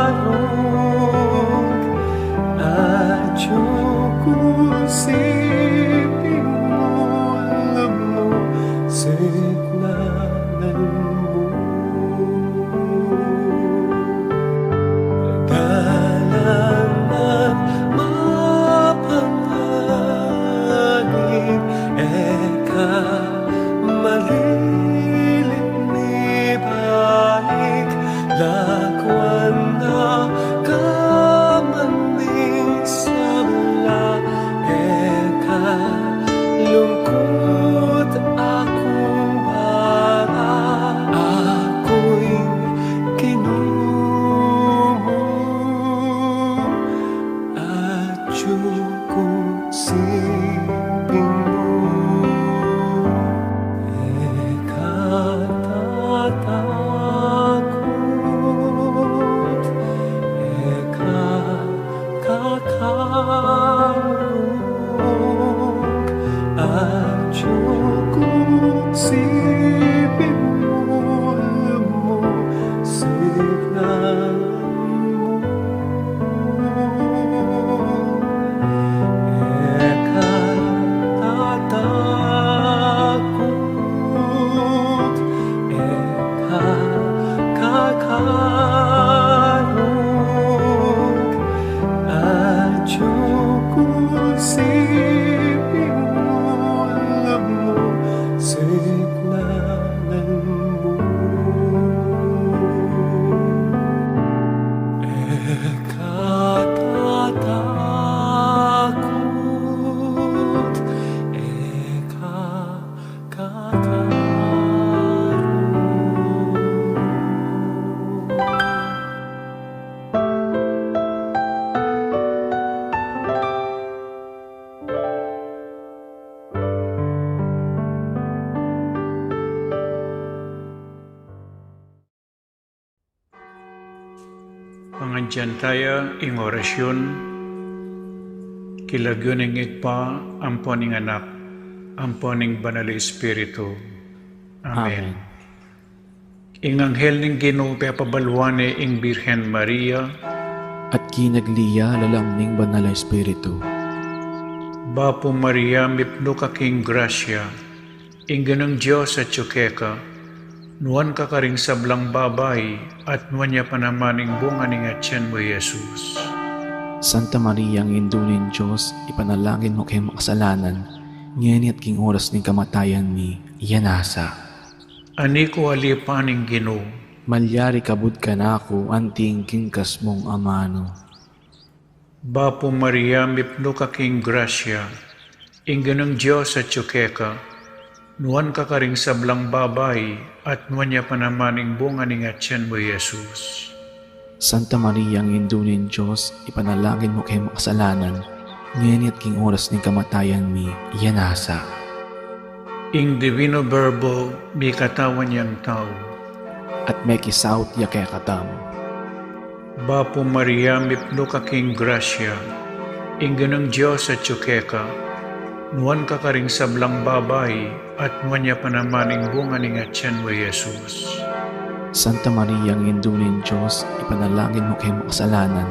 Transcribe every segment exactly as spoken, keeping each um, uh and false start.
Arung, atyu ku siping mu, lumusiknan mu. Dalan at mapanganing, e ka malilit mibalik, lakwan na ka man ning sabla, e ka lungkut akung bara, aku ing Ginu mu, atyu ku siping mu. E ka tatakut, e ka kakarung, atyu ku siping mu, lumusiknan mu. E ka tatakut, e ka kakarung, atyu ku siping mu, lumusiknan mu. E ka tatakut, e ka kakarung. Pangadyan taya ing orasyun, king lagyu ning Ibpa, ampo ning Anak, ampo ning Banal a Espiritu. Amen. Amen. Ing anghel ning Ginu pepabaluan ne ing Birhen Maria. At kinagli ya lalam ning Banal a Espiritu. Bapu Maria, mipnu ka king grasya, ing Ginung Dios atyu keka, nuan ka karing sablang babai, at nuan ya pa naman ing bunga ning atian mu, i Jesus. Santa Maria, Indu ning Dios, ipanalangin mu keng makasalanan, ngeni at king oras ning kamatayan mi. Amen. Ani ku alipan ing Ginu. Malyari kabud kanaku anti ing kinkas mung amanu. Bapu Maria, mipnu ka king grasya, ing Ginung Dios atyu keka, nuan ka karing sablang babai, at nuan ya pa naman ing bunga ning atian mu, i Jesus. Santa Maria, Indu ning Dios, ipanalangin mu keng makasalanan, ngeni at king oras ning kamatayan mi. Amen. Ing Divino Verbo mikatawan yang tau. At mekisaut ya kekatamu. Bapu Maria, mipnu ka king grasya, ing Ginung Dios atyu keka, nuan ka karing sablang babai, at nuan ya pa naman ing bunga ning atian mu, i Jesus. Santa Maria, Indu ning Dios, ipanalangin mu keng makasalanan,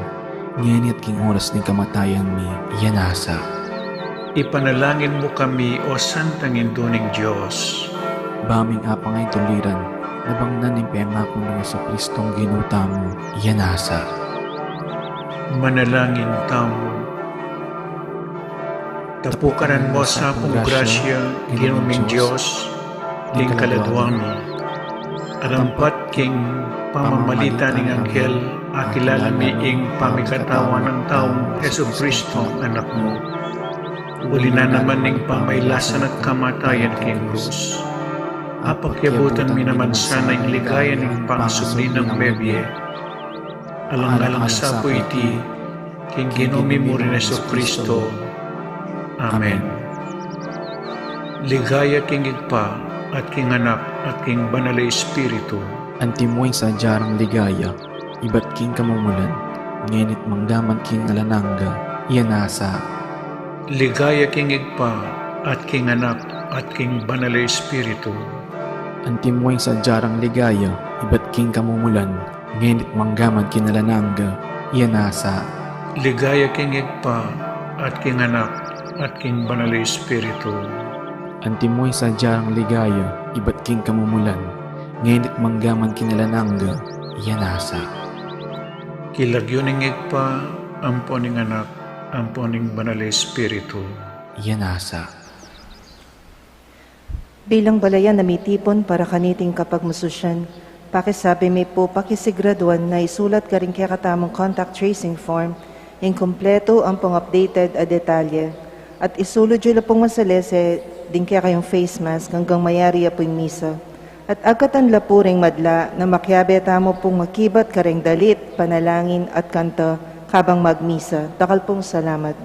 ngeni at king oras ning kamatayan mi. Amen. Ipanalangin mu kami, O Santang Indu ning Dios. Ba ming apang a ituliran, nabangnan ning pengaku nang Jesucristong Ginu tamu. Amen. Manalangin tamu. Tapukanan mu sa pung grasya, Ginu ming Dios, ding kaladua mi. Arampat king pamamagitan ning anghel, akilala mi ing pamikatawan nang taung Jesucristong Anak mu. Uli na naman ning pamailasan at kamatayan king krus, apakyabutan mi naman sana ing ligaya ning pangasubli nang mebie. Alang-alang sa pu iti, king Ginu mi mu ring Jesucristo. Amen. Ligaya king Ibpa, at king Anak, at king Banal a Espiritu. Antimo ing sadya rang ligaya, ibat king kamumulan, ngeni't manggaman king alang angga. Amen. Ligaya king Ibpa, at king Anak, at king Banal a Espiritu. Antimo ing sadya rang ligaya, ibat king kamumulan, Ngeni at manggaman king alang angga, iya nasa. Ligaya king Ibpa, at king Anak, at king Banal a Espiritu. Antimo ing sadya rang ligaya, ibat king kamumulan, ngeni at manggaman king alang angga, iya nasa. King lagyu ning Ibpa, ampo ning Anak, ampo ning Banal a Espiritu. Iya nasa. Bilang balayan a mitipun para kaniting kapagmasusyan, pakisabi mi pu, pakisigraduan na isulat karing kekatamung contact tracing form ing kumpletu ampong updated a detalye, at isulud yu la pung masalese ding kekayung face mask anggang mayari ya pu ing misa. At agkatan la pu ring madla na makiabe tamu pung makibat karing dalit, panalangin at kanta kabang magmisa. Dakal pung salamat.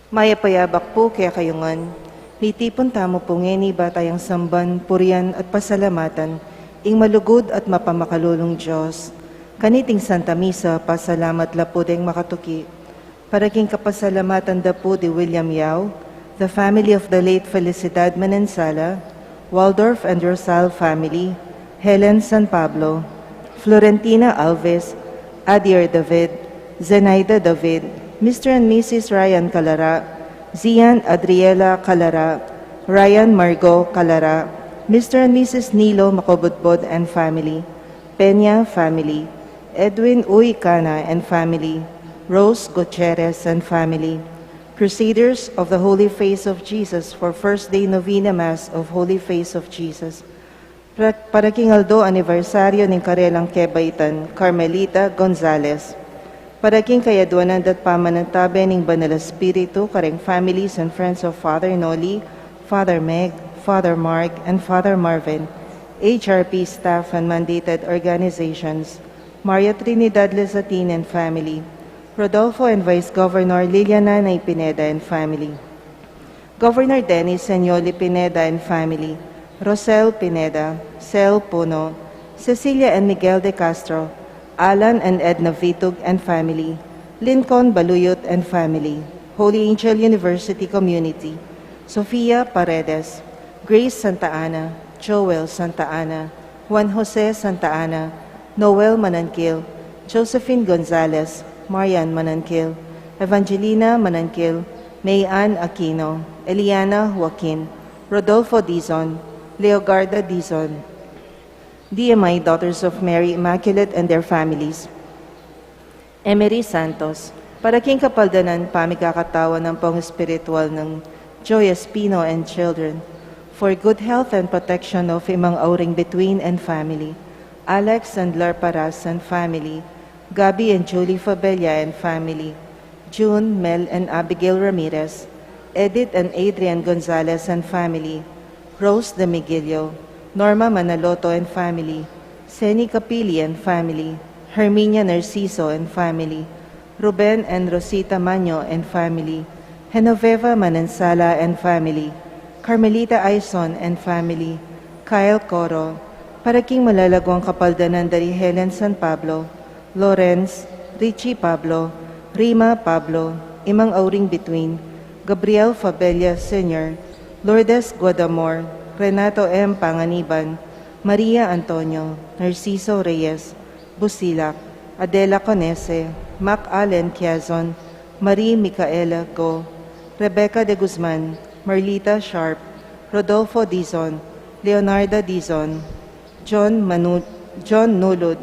Mayap a abak pu kekayu ngan. Mitipun tamu pu ngeni ba tayang samban, purian at pasalamatan ing malugud at mapamakalulung Dios. Kaniting Santa Misa, pasalamat la pu deng makatuki. Para king kapasalamatan da pu di William Yao, the family of the late Felicidad Manansala, Waldorf and Rosal family, Helen San Pablo, Florentina Alves, Adier David, Zenaida David, Mister and Missus Ryan Calara, Zian Adriela Calara, Ryan Margot Calara, Mister and Missus Nilo Macobodbod and family, Peña family, Edwin Uy Cana and family, Rose Gutierrez and family, Crusaders of the Holy Face of Jesus for First Day Novena Mass of Holy Face of Jesus. Para, para king aldo anibersaryo ning karelang kebaitan, Carmelita Gonzalez. Para king kayaduanan dat pamanantabe ning Banal Espiritu, kareng families and friends of Father Noli, Father Meg, Father Mark, and Father Marvin, H R P staff and mandated organizations, Maria Trinidad Lezatin and family, Rodolfo and Vice Governor Liliana Nay Pineda and family, Governor Dennis Senioli Pineda and family, Rosel Pineda, Sel Puno, Cecilia and Miguel de Castro, Alan and Edna Vitug and family, Lincoln Baluyot and family, Holy Angel University Community, Sofia Paredes, Grace Santa Ana, Joel Santa Ana, Juan Jose Santa Ana, Noel Mananquil, Josephine Gonzalez, Marian Mananquil, Evangelina Mananquil, May Ann Aquino, Eliana Joaquin, Rodolfo Dizon, Leogarda Dizon, D M I Daughters of Mary Immaculate and their families, Emery Santos, para king kapaldanan pamikakatawan ampong espiritual nang Joy Espino and children, for good health and protection of Imang Auring Between and family, Alex and Lar Paras and family, Gabby and Julie Fabella and family, June, Mel and Abigail Ramirez, Edith and Adrian Gonzalez and family, Rose de Miguelio, Norma Manaloto and family, Seni Capili and family, Herminia Narciso and family, Ruben and Rosita Maño and family, Genoveva Manansala and family, Carmelita Aison and family, Kyle Coro, para king malalaguang kapaldanan da ri Helen San Pablo, Lawrence, Richie Pablo, Rima Pablo, Imang Auring Between, Gabriel Fabella Senior, Lourdes Guadamor, Renato M. Panganiban, Maria Antonio, Narciso Reyes, Busilak, Adela Conese, Mac Allen Quiazon, Marie Micaela Go, Rebecca de Guzman, Marlita Sharp, Rodolfo Dizon, Leonarda Dizon, John Manu-, John Nulud.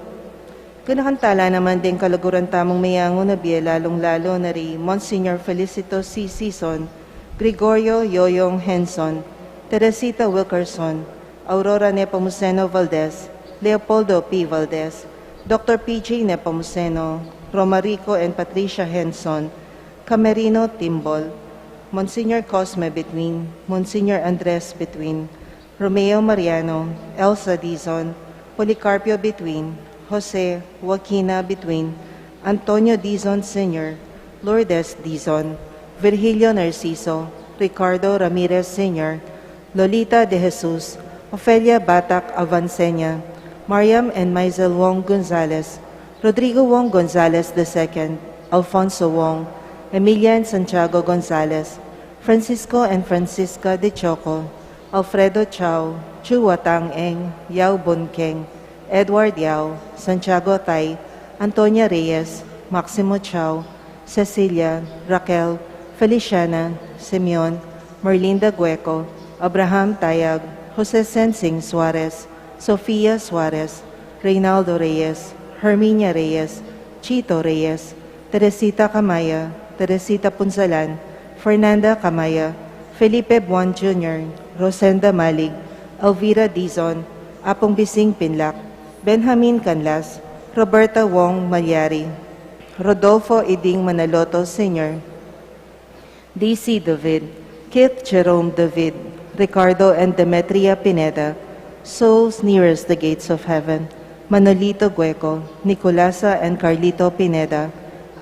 Kanakan tala naman ding kaluguran tamung meyangu na bie, lalung-lalu na ri Monsignor Felicito C. Sison, Gregorio Yoyong Henson, Teresita Wilkerson, Aurora Nepomuceno Valdez, Leopoldo P. Valdez, Doctor P J Nepomuceno, Romarico and Patricia Henson, Camerino Timbol, Monsignor Cosme Between, Monsignor Andres Between, Romeo Mariano, Elsa Dizon, Policarpio Between, Jose, Joaquina Between, Antonio Dizon Senior, Lourdes Dizon, Virgilio Narciso, Ricardo Ramirez Senior, Lolita de Jesus, Ofelia Batak Avancenia, Mariam and Maisel Wong Gonzalez, Rodrigo Wong Gonzalez the second, Alfonso Wong, Emilia and Santiago Gonzalez, Francisco and Francisca de Choco, Alfredo Chao, Chua Tang Eng, Yao Bun Keng, Edward Yao, Santiago Tay, Antonia Reyes, Maximo Chao, Cecilia, Raquel, Feliciana, Simeon, Merlinda Gueco, Abraham Tayag, Jose Sensing Suarez, Sofia Suarez, Reynaldo Reyes, Herminia Reyes, Chito Reyes, Teresita Camaya, Teresita Punsalan, Fernanda Camaya, Felipe Buan Junior, Rosenda Malig, Elvira Dizon, Apung Bising Pinlac, Benjamin Canlas, Roberta Wong Malyari, Rodolfo Iding Manaloto Senior, D C David, Keith Jerome David, Ricardo and Demetria Pineda, Souls Nearest the Gates of Heaven, Manolito Gueco, Nicolasa and Carlito Pineda,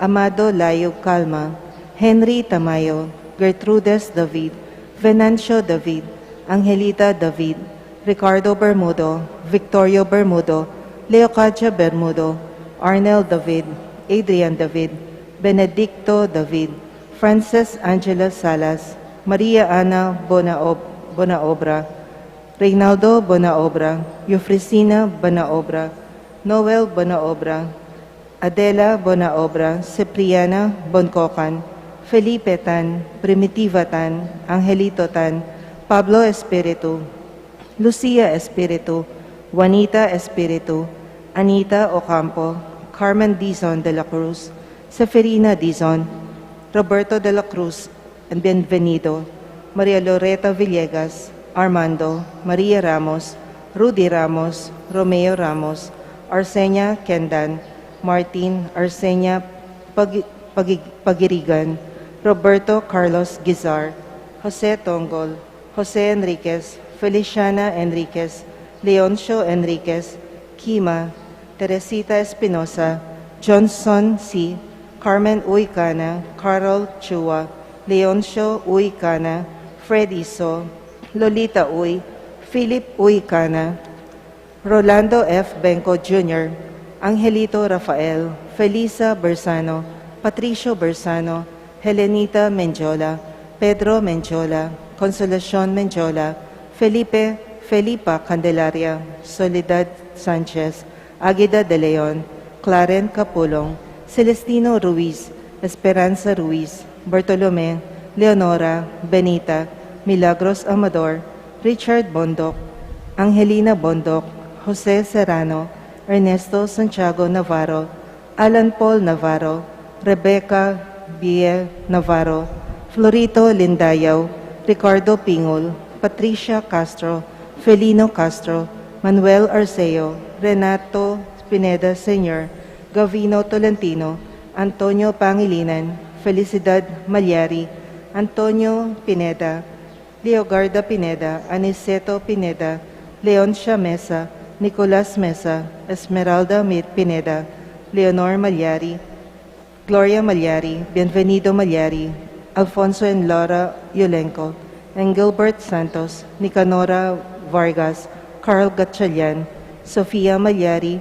Amado Layog Calma, Henry Tamayo, Gertrudes David, Venancio David, Angelita David, Ricardo Bermudo, Victorio Bermudo, Leocadia Bermudo, Arnel David, Adrian David, Benedicto David, Frances Angela Salas, Maria Ana Bonaob- Bonaobra, Reynaldo Bonaobra, Eufresina Bonaobra, Noel Bonaobra, Adela Bonaobra, Cipriana Boncocan, Felipe Tan, Primitiva Tan, Angelito Tan, Pablo Espiritu, Lucia Espiritu, Juanita Espiritu, Anita Ocampo, Carmen Dizon de la Cruz, Seferina Dizon, Roberto de la Cruz, Bienvenido, Maria Loreta Villegas, Armando, Maria Ramos, Rudy Ramos, Romeo Ramos, Arsenia Kendan, Martin, Arsenia Pagi- Pagi- Pagirigan, Roberto Carlos Guizar, Jose Tongol, Jose Enriquez, Feliciana Enriquez, Leoncio Enriquez, Kima, Teresita Espinosa, Johnson C., Carmen Uy Cana, Carol Chua, Leoncio Uy Cana, Fred Iso, Lolita Uy, Philip Uy Cana, Rolando F. Benco Junior, Angelito Rafael, Felisa Bersano, Patricio Bersano, Helenita Mendiola, Pedro Mendiola, Consolacion Mendiola, Felipe, Felipa Candelaria, Soledad Sanchez, Agida de Leon, Claren Capulong, Celestino Ruiz, Esperanza Ruiz, Bartolome, Leonora, Benita, Milagros Amador, Richard Bondoc, Angelina Bondoc, Jose Serrano, Ernesto Santiago Navarro, Alan Paul Navarro, Rebecca Bie Navarro, Florito Lindayaw, Ricardo Pingul, Patricia Castro, Felino Castro, Manuel Arceo, Renato Pineda Senior, Gavino Tolentino, Antonio Pangilinan, Felicidad Malyari, Antonio Pineda, Leogarda Pineda, Aniceto Pineda, Leoncia Mesa, Nicolas Mesa, Esmeralda Mi- Pineda, Leonor Malyari, Gloria Malyari, Bienvenido Malyari, Alfonso and Laura Yolenco, Engelbert Santos, Nicanora Vargas, Carl Gatchalian, Sofia Malyari,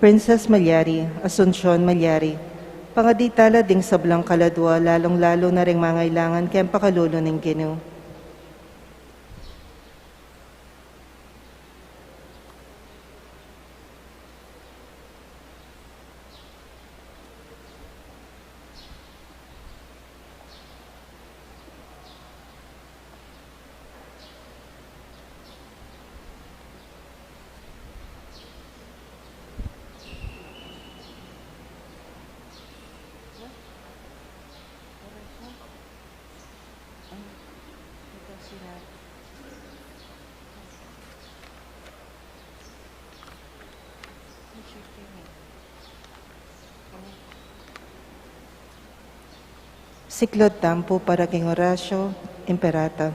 Princess Malyari, Asuncion Malyari. Pangadi tala ding sablang kaladua, lalung-lalu na ring mangailangan keng pakalulu ning Ginu. Siklaud tamu pu para king Oratio Imperata.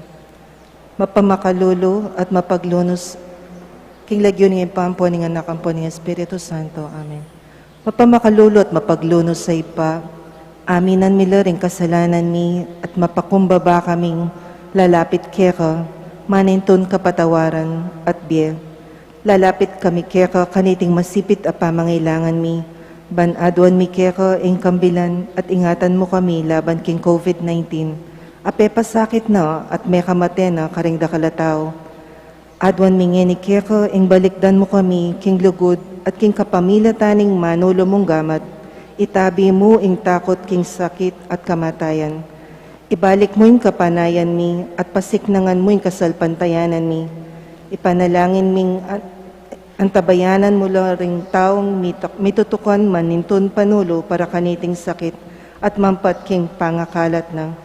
Mapamakalulu at mapaglunus king lagyu ning Ibpa, ampo ning Anak, ampo ning Espiritu Santo. Amen. Mapamakalulu at mapaglunus a Ibpa, aminan mi la ring kasalanan mi at mapakumbaba kaming lalapit keka, manintun kapatawaran at bie. Lalapit kami keka kaniting masipit a pamangailangan mi, ban aduan mi keka ing kambilan at ingatan mu kami laban king COVID nineteen, a pepasakit na at mekamate na karing dakal a tau. Aduan mi ngeni keka ing balikdan mu kami king lugud at king kapamilatan ning manulu mung gamat, itabi mu ing takut king sakit at kamatayan. Ibalik mu ing kapanayan mi at pasiknangan mu ing kasalpantayanan mi. Ipanalangin ming an-, antabayanan mu la ring taung mitak-, mitutukan man nintun panulu para kaniting sakit at mampat king pangakalat na.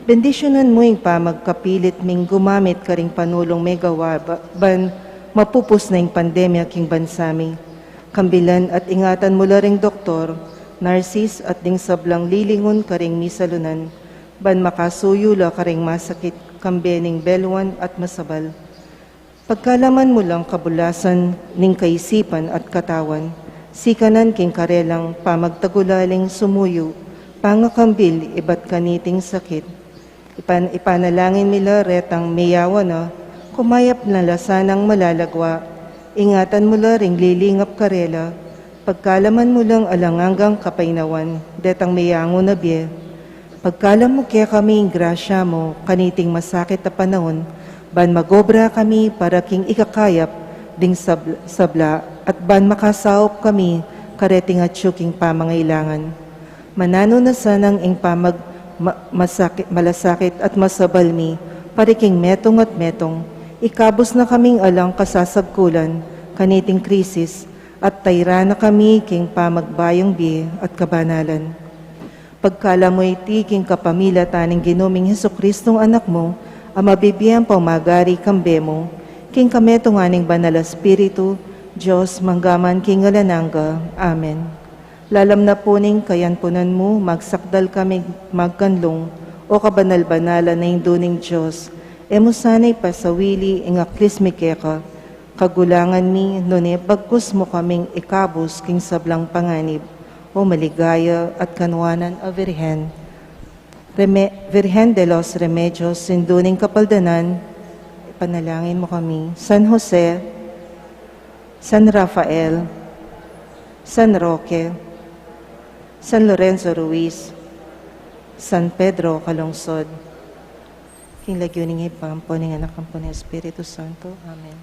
Bendisyunan mu ing pamagkapilit ming gumamit karing panulung megawa ba-, ban mapupus na ing pandemya king bansa mi. Kambilan at ingatan mu la ring doktor, narsis at ding sablang lilingun karing misalunan, ban makasuyu la karing masakit, kambe ning beluan at masabal. Pagkalaman mu lang kabulasan ning kaisipan at katawan, sikanan king karelang pamagtagulaling sumuyu, pangakambil ibat kaniting sakit. Ipan-, ipanalangin mi la retang meyawa na, kumayap na la sanang malalagwa, ingatan mu la ring lilingap karela, pagkalaman mu lang alang anggang kapaynawan, detang meyangu na bie. Pagkalam mu kekami ing grasya mu, kaniting masakit a panaun, ban magobra kami para king ikakayap ding sab-, sabla, at ban makasaup kami kareting atyu king pamangailangan. Mananu na sanang ing pamag-, ma-, masakit, malasakit at masabal mi, para king metung at metung, ikabus na kaming alang kasasagkulan, kaniting krisis, at tayra na kami king pamagbayung bie at kabanalan. Pagkalam mu iti king kapamilatan ning Ginu ming Jesucristong Anak mu, a mabibie ampong magari kambe mu, king kametungan ning Banal a Espiritu, Dios, mangga man king alang angga. Amen. Lalam na pu ning kayampunan mu, magsakdal kami magkanlung, o kabanal-banalan a Indu ning Dios, e mu sana ipasawili ing aklis mi keka, kagulangan mi, nune bagkus mu kaming ikabus king sablang panganib, o maligaya at kanwanan a Virgen. Reme-, Virgen de los Remedios, Indu ning Kapaldanan, ipanalangin mu kami. San Jose, San Rafael, San Roque, San Lorenzo Ruiz, San Pedro Calungsod. King lagyu ning Ibpa, ampo ning Anak, ampo ning Espiritu Santo. Amen.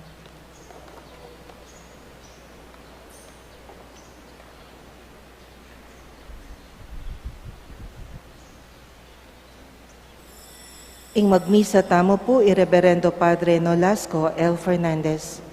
Ing magmisa tamu pu i Reverendo Padre Nolasco L. Fernandez.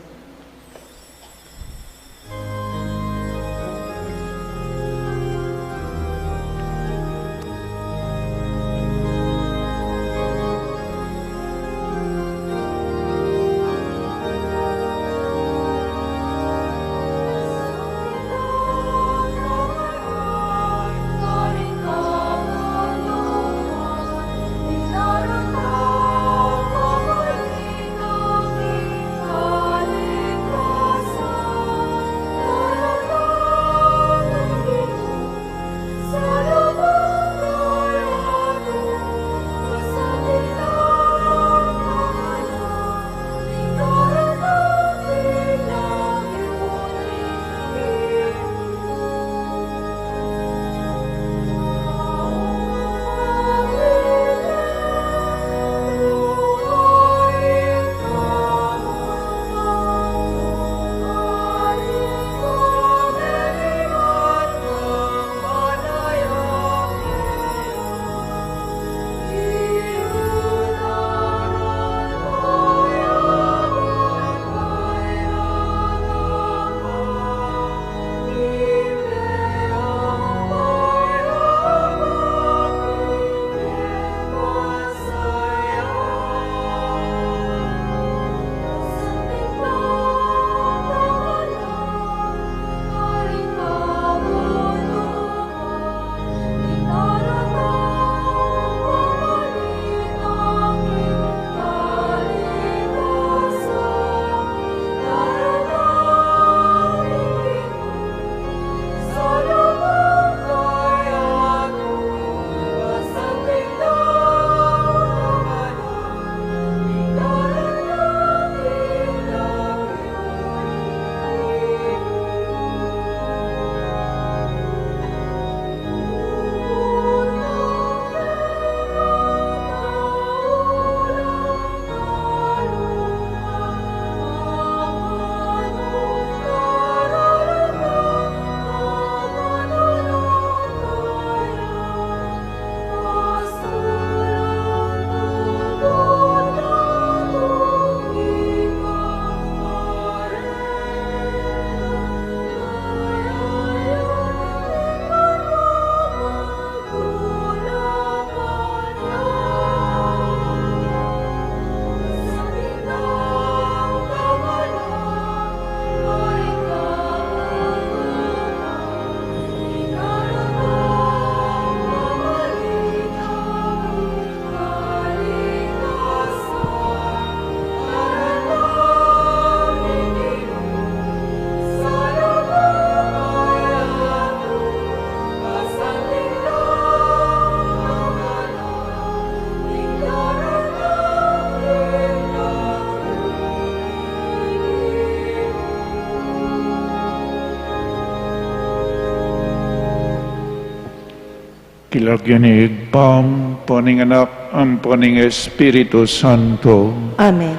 King lagyu ning Ibpa, ampo ning Anak, ampo ning Espiritu Santo. Amen.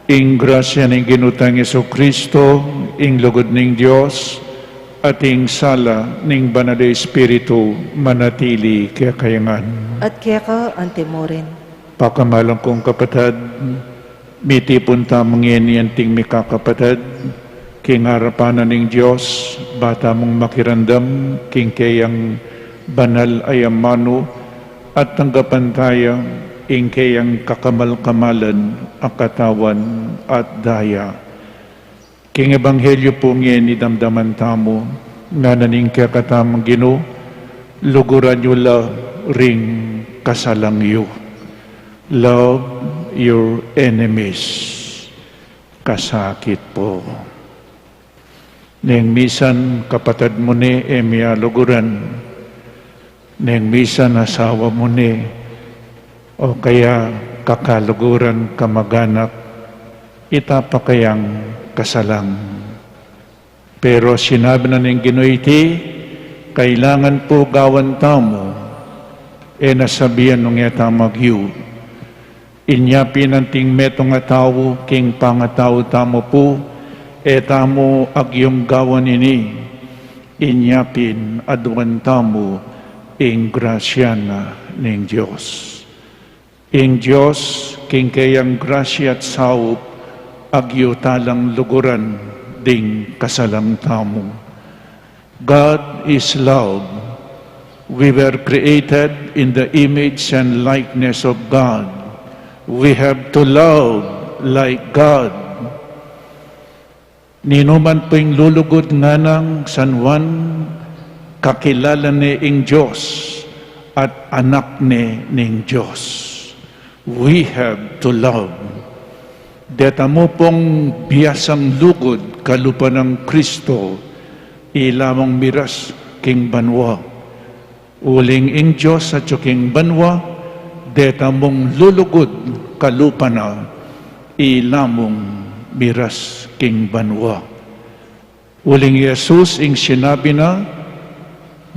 Ing grasya ning Ginu tang Jesucristo, ing lugud ning Dios, at ing sala ning Banal a Espiritu manatili kekayu ngan. At keka antimurin. Pakamalan kung kapatad, mitipun tamu ngeni anting mikakapatad king arapan na ning Dios, ba tamung makiramdam king keyang banal a amanu at tanggapan taya ing keyang kakamal-kamalan a katawan at daya. King ebanghelyu pu ngeni damdaman tamu, ngana ning kekatamung Ginu, luguran yu la ring kasalang yu. Love your enemies. Kasakit pu. Neng misan kapatad mu ne e miyaluguran, neng misan asawa mu ne, o kaya kakaluguran kamaganak, ita pa kayang kasalang. Pero sinabi na ning Ginu iti, kailangan pu gawan tamu, e na sabian nung e tamu agyu. Inya pin anting metung a tau king pangatau tamu pu, e tamu agyung gawan ini. Inya pin aduan tamu ing grasya na ning Dios. Ing Dios, king keyang grasya at saup, agyu talang luguran ding kasalang tamu. God is love. We were created in the image and likeness of God. We have to love like God. Ninuman pu ing lulugud nganang San Juan, kakilala ne ing Dios at anak ne ning Dios. We have to love. Deta mu pung biasang lugud kalupa nang Kristo, ila mung miras king banua. Uling ing Dios atyu king banua, deta mung lulugud kalupa na, ila mung miras king banua. Uling Jesus ing sinabi na,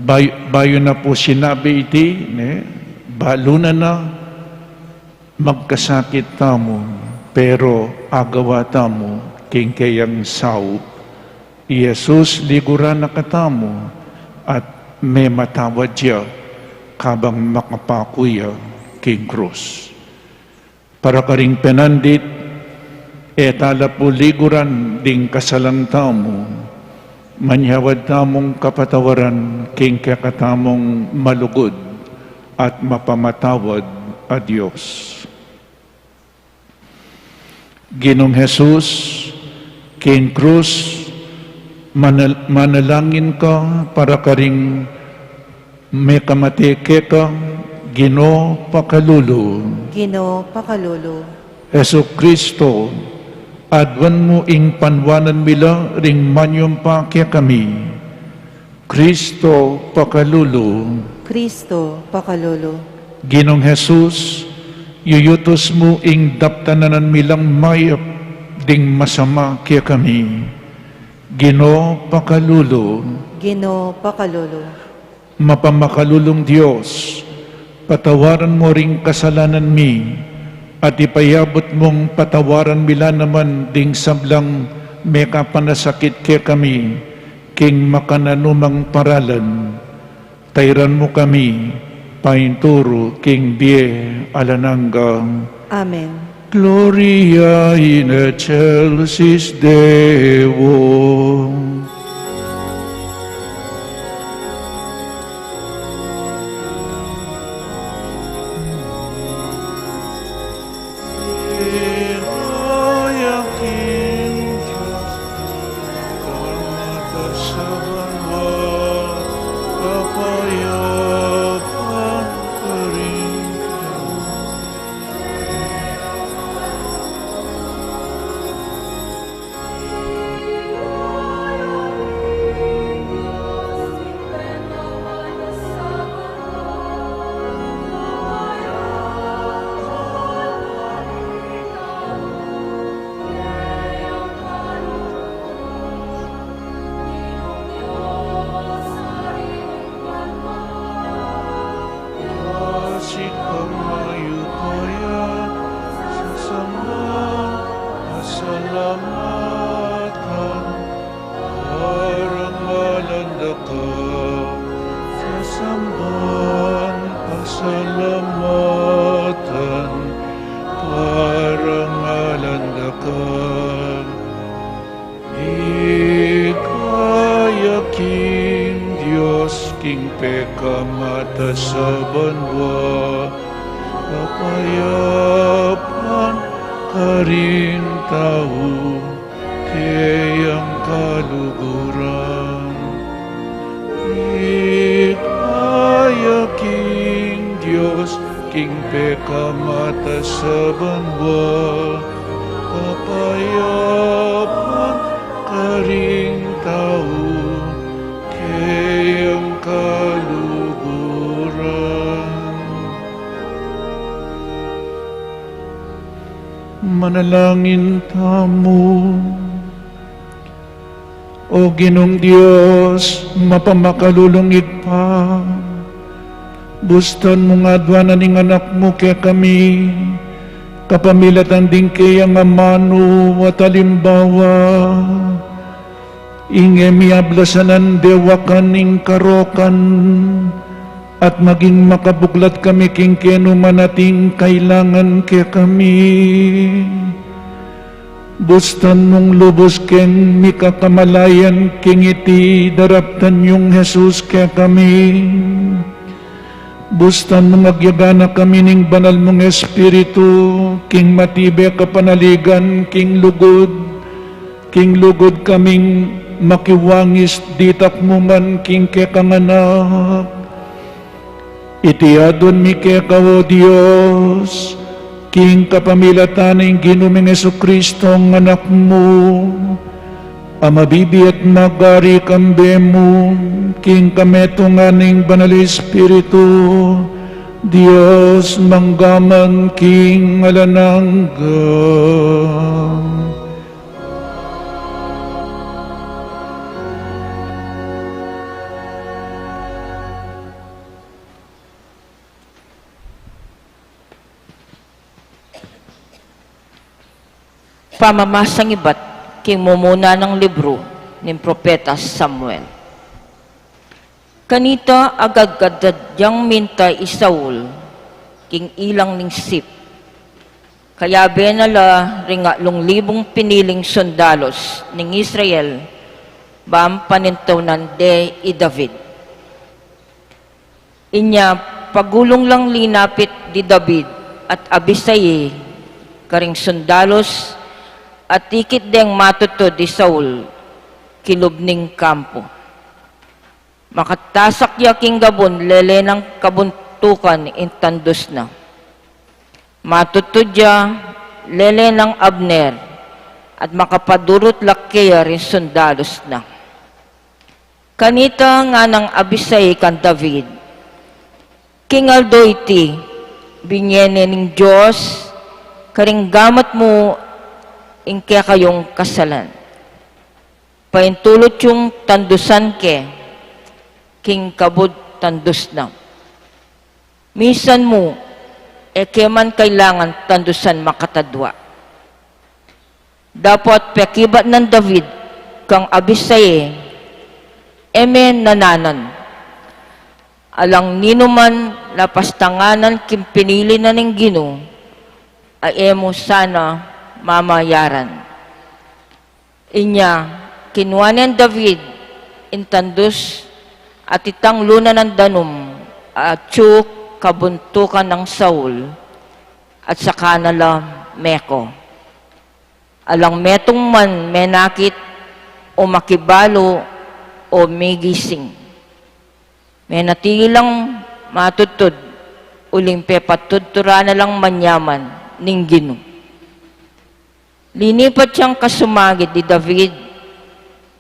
bay-, bayu na pu sinabi iti, ne, balu na na, magkasakit tamu, pero agawa tamu king keyang saup. I Jesus liguran na katamu at mematawad ya kabang makapaku ya king krus. Para karing penandit, e tala pu liguran ding kasalang tamu, manyawad tamung kapatawaran king kekatamung malugud at mapamatawad a Dios. Ginung Jesus, king krus, manal-, manalangin ka para karing mekamate keka, Ginu pakalulu. Ginu pakalulu. Jesucristo, aduan mu ing panwanan mi la ring manyumpa kekami. Kristo pakalulu. Kristo pakalulu. Ginung Jesus, yuyutus mu ing daptan na mi lang mayap ding masama kekami. Ginu pakalulu. Ginu pakalulu. Mapamakalulung Dios, patawaran mu ring kasalanan mi, at ipayabut mung patawaran mi la naman ding sablang mekapanasakit kekami, king makananumang paralan. Tairan mu kami, painturu king bie alang angga. Amen. Gloria in excelsis Deo. Ka, sasambang pasalamatan, parangalan da ka. Ika ya king Dios, king pekamatasaban wa, kapayapan karing tau, keyang kaluguran. Ika ya king Dios, king pekamatasaban wa, kapayapan karing tau, keyang kaluguran. Manalangin tamu. O Ginung Dios, mapamakalulung Ibpa, bustan mung aduanan ing Anak mu kekami, kapamilatan ding keyang amanu at alimbawa, ing e mi ablasan dewakan ing karokan, at maging makabuklat kami king kenu man ating kailangan kekami. Bustan mung lubus keng mikakamalayan king iti daraptan yung Jesus kekami. Bustan mung agyagana kami ning banal mung Espiritu, king matibe kapanaligan, king lugud, king lugud kaming makiwangis ditak mu man king kekang Anak. Iti adwan mi keka, o Dios, king kapamilatan ning Ginu ming Jesucristo, ing Anak mu, a mabibie at magari kambe mu, king kametungan ning Banal Espiritu, Dios mangga man king alang angga. Pamamasang ibat king mumuna nang libru ning propeta Samuel. Kanita agadgad da dyang minta i Saul king ilang ning Sip. Kayabe na la ring atlung libung piniling sundalos ning Israel, ban panintaunan de i David. Inya pagulung lang linapit di David at Abisai karing sundalos, at ikit deng matutud i Saul kilub ning kampu. Makatasak ya king gabun, lele nang kabuntukan ing tandus na. Matutud ya, lele nang Abner, at makapadurut la keya ring sundalos na. Kanita nganang Abisai kang David, "King aldo iti, binie ne ning Dios karing gamat mu ing kekayung kasalan. Paintulut yung tandusan ke king kabud tandus na. Misan mu, e ke man kailangan tandusan makatadua." Dapot pekibat nang David kang Abisai, "E me nananan. Alang ninuman lapas tanganan king pinili na ning Ginu, a e mu sana mamayaran." Inya kinua neng David ing tandus at itang luna nang danum a atyu kabuntukan nang Saul, at saka na la meko. Alang metung man menakit o makibalu o migising. Menatili lang matutud, uling pepatudturan na lang manyaman ning Ginu. Linipat yang kasumagid di David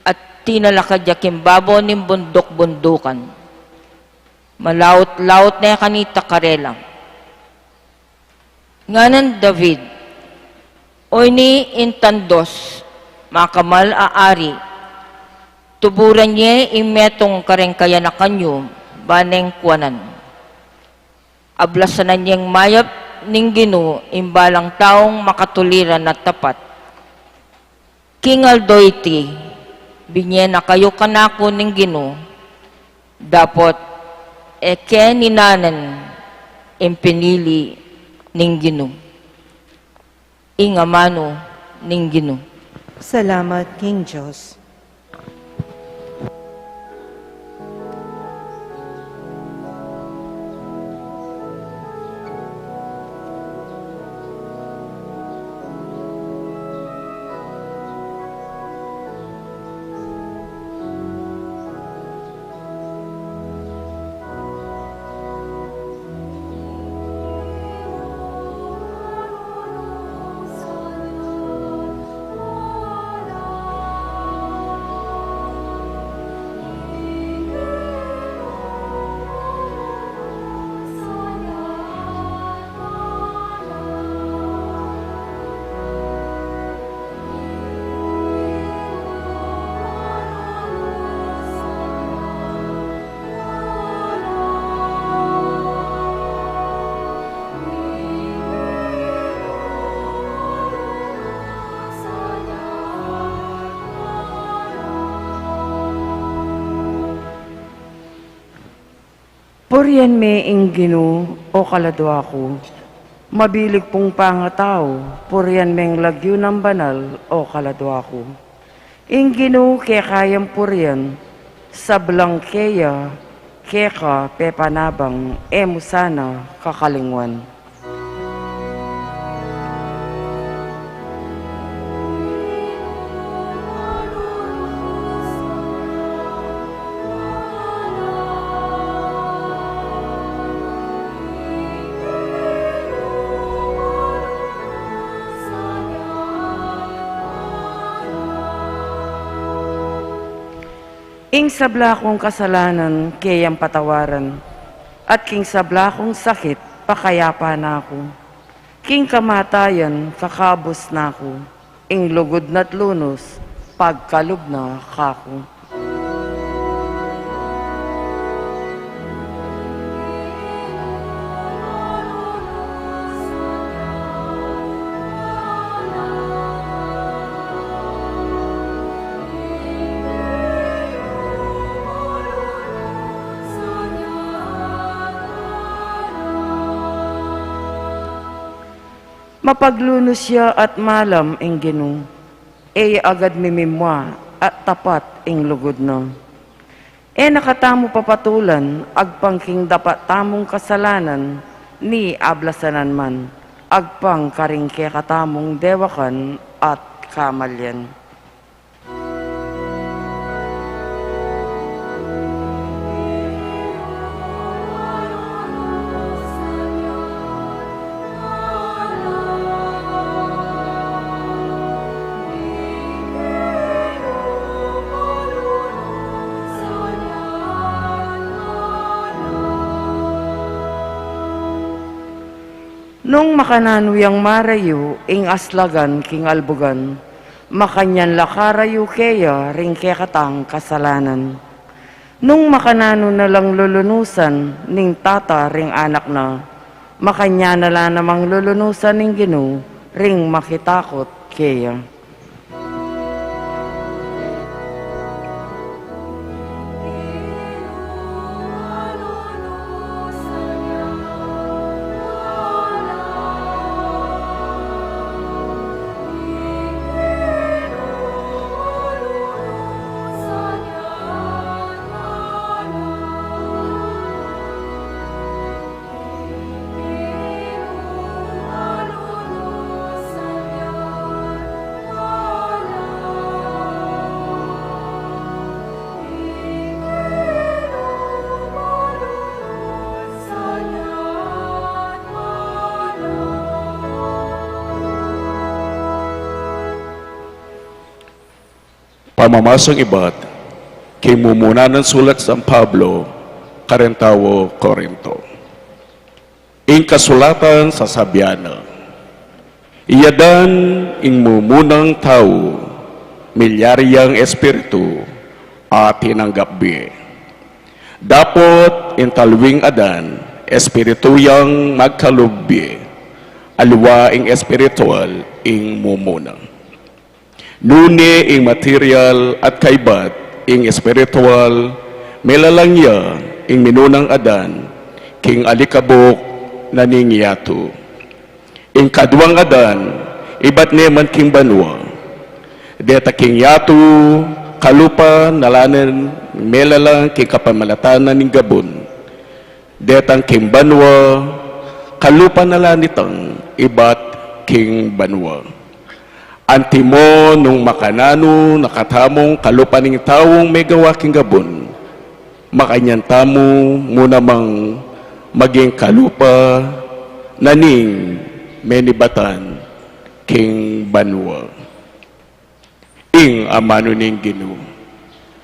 at tinalakad ya king babo ning bunduk-bundukan. Malaut-laut ne kanita karela. Nganang David, "Oyni ing tandus, makamal a ari, tuburan ye ing metung kareng kayanakan yu, ban neng kuanan. Ablasan na yeng mayap ning Ginu ing balang taung makatuliran at tapat. King aldo iti, binie na kayu kanaku ning Ginu Dapot e ke ninanan ing pinili ning Ginu, ing amanu ning Ginu. Salamat king Dios. Purian me ing Ginu, o kaladua ku. Mabilig pung pangatau, purian meng lagyu nang banal, o kaladua ku. Ing Ginu keka yang purian, sablang keya, keka pepanabang, e mu sana kakalingwan. Ing sabla kung kasalanan keyang patawaran, at king sabla kung sakit pakayapan na ku. King kamatayan kakabus na ku, ing lugud na't lunus pagkalub na kaku. Mapaglunus ya at malam ing Ginu, e ya agad mimimua at tapat ing lugud na. E na katamu papatulan agpang king dapat tamung kasalanan ni ablasanan man, agpang karing kekatamung dewakan at kamalian. Nung makananu yang marayu ing aslagan king albugan, makanyan la karayu keya ring kekatang kasalanan. Nung makananu na lang lulunusan ning tata ring anak na, makanyan na la namang lulunusan ning Ginu ring makitakut keya. Pamamasang ibat king mumuna nang sulat San Pablo karing tau Corinto. Ing kasulatan sasabian na, iya dan ing mumunang tau, milyari yang espiritu a tinanggap bie. Dapot ing talwing Adan, espiritu yang magkalub bie, aliwa ing espiritual ing mumuna. Nune ing material at kaibat ing espiritual, Melalang ya ing minunang Adan king alikabuk na ning yatu. Ing kaduang Adan, ibat ne man king banua. Deta king yatu, kalupa na la ning melalang king kapamilatan na ning gabun. Detang king banua, kalupa na la nitang ibat king banua. Antimo nung makananu na katamung kalupa ning taung megawa king gabun, makanyan tamu mu namang maging kalupa na ning menibatan king banua. Ing amanu ning Ginu.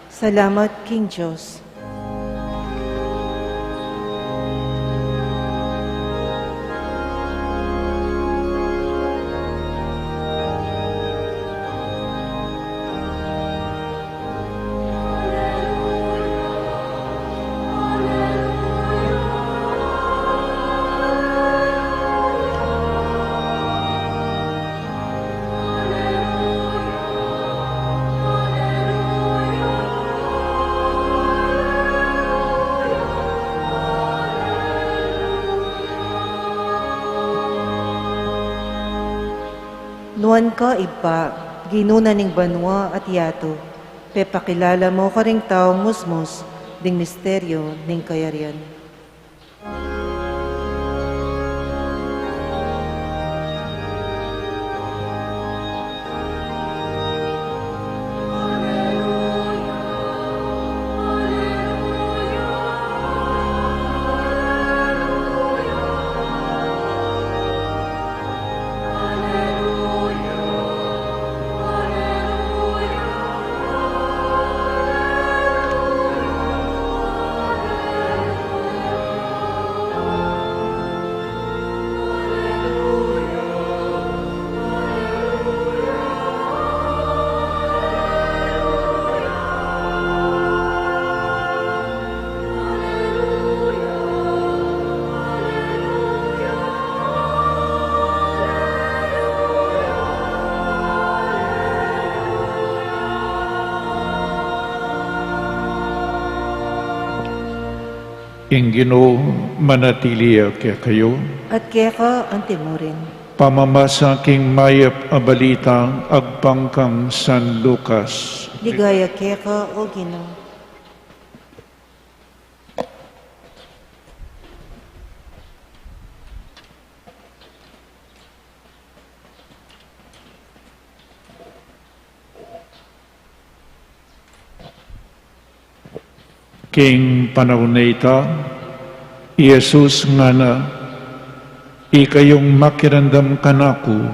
Salamat king Dios. Nuan ka, Ibpa, Ginu na ning banua at yatu, pepakilala mu karing taung musmus ding misteryu ning kayarian. Ing Ginu manatili ya kekayu. At keka antimurin. Pamamasa king mayap a balita agpang kang San Lucas. Ligaya keka, O Ginu. King panaun a ita, i Jesus ngana, ikayung makiramdam kanaku,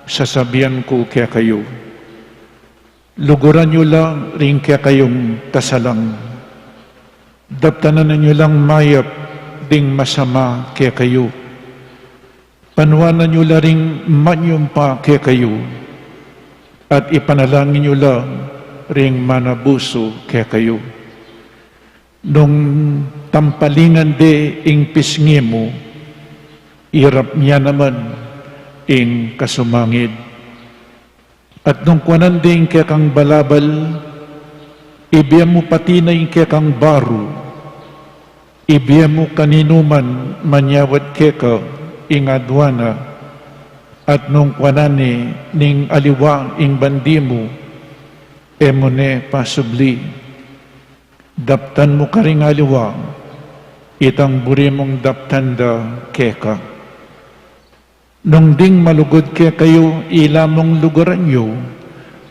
sasabian ku kekayu. Luguran yu la ring kekayung kasalang. Daptanan yu lang mayap ding masama kekayu. Panuanan yu la ring manyumpa kekayu, at ipanalangin yu la ring manabusu kekayu. Nung tampalingan de ing pisngi mu, irap ya naman ing kasumangid. At nung kuanan de ing kekang balabal, ibie mu pati na ing kekang baru, ibie mu kaninuman manyawad keka ing adua na, at nung kuanan ne ning aliwa ing bandi mu, e mu ne pasubli. Daptan mu karing aliwa itang buri mung daptan da keka. Nung ding malugud kekayu ila mung luguran yu,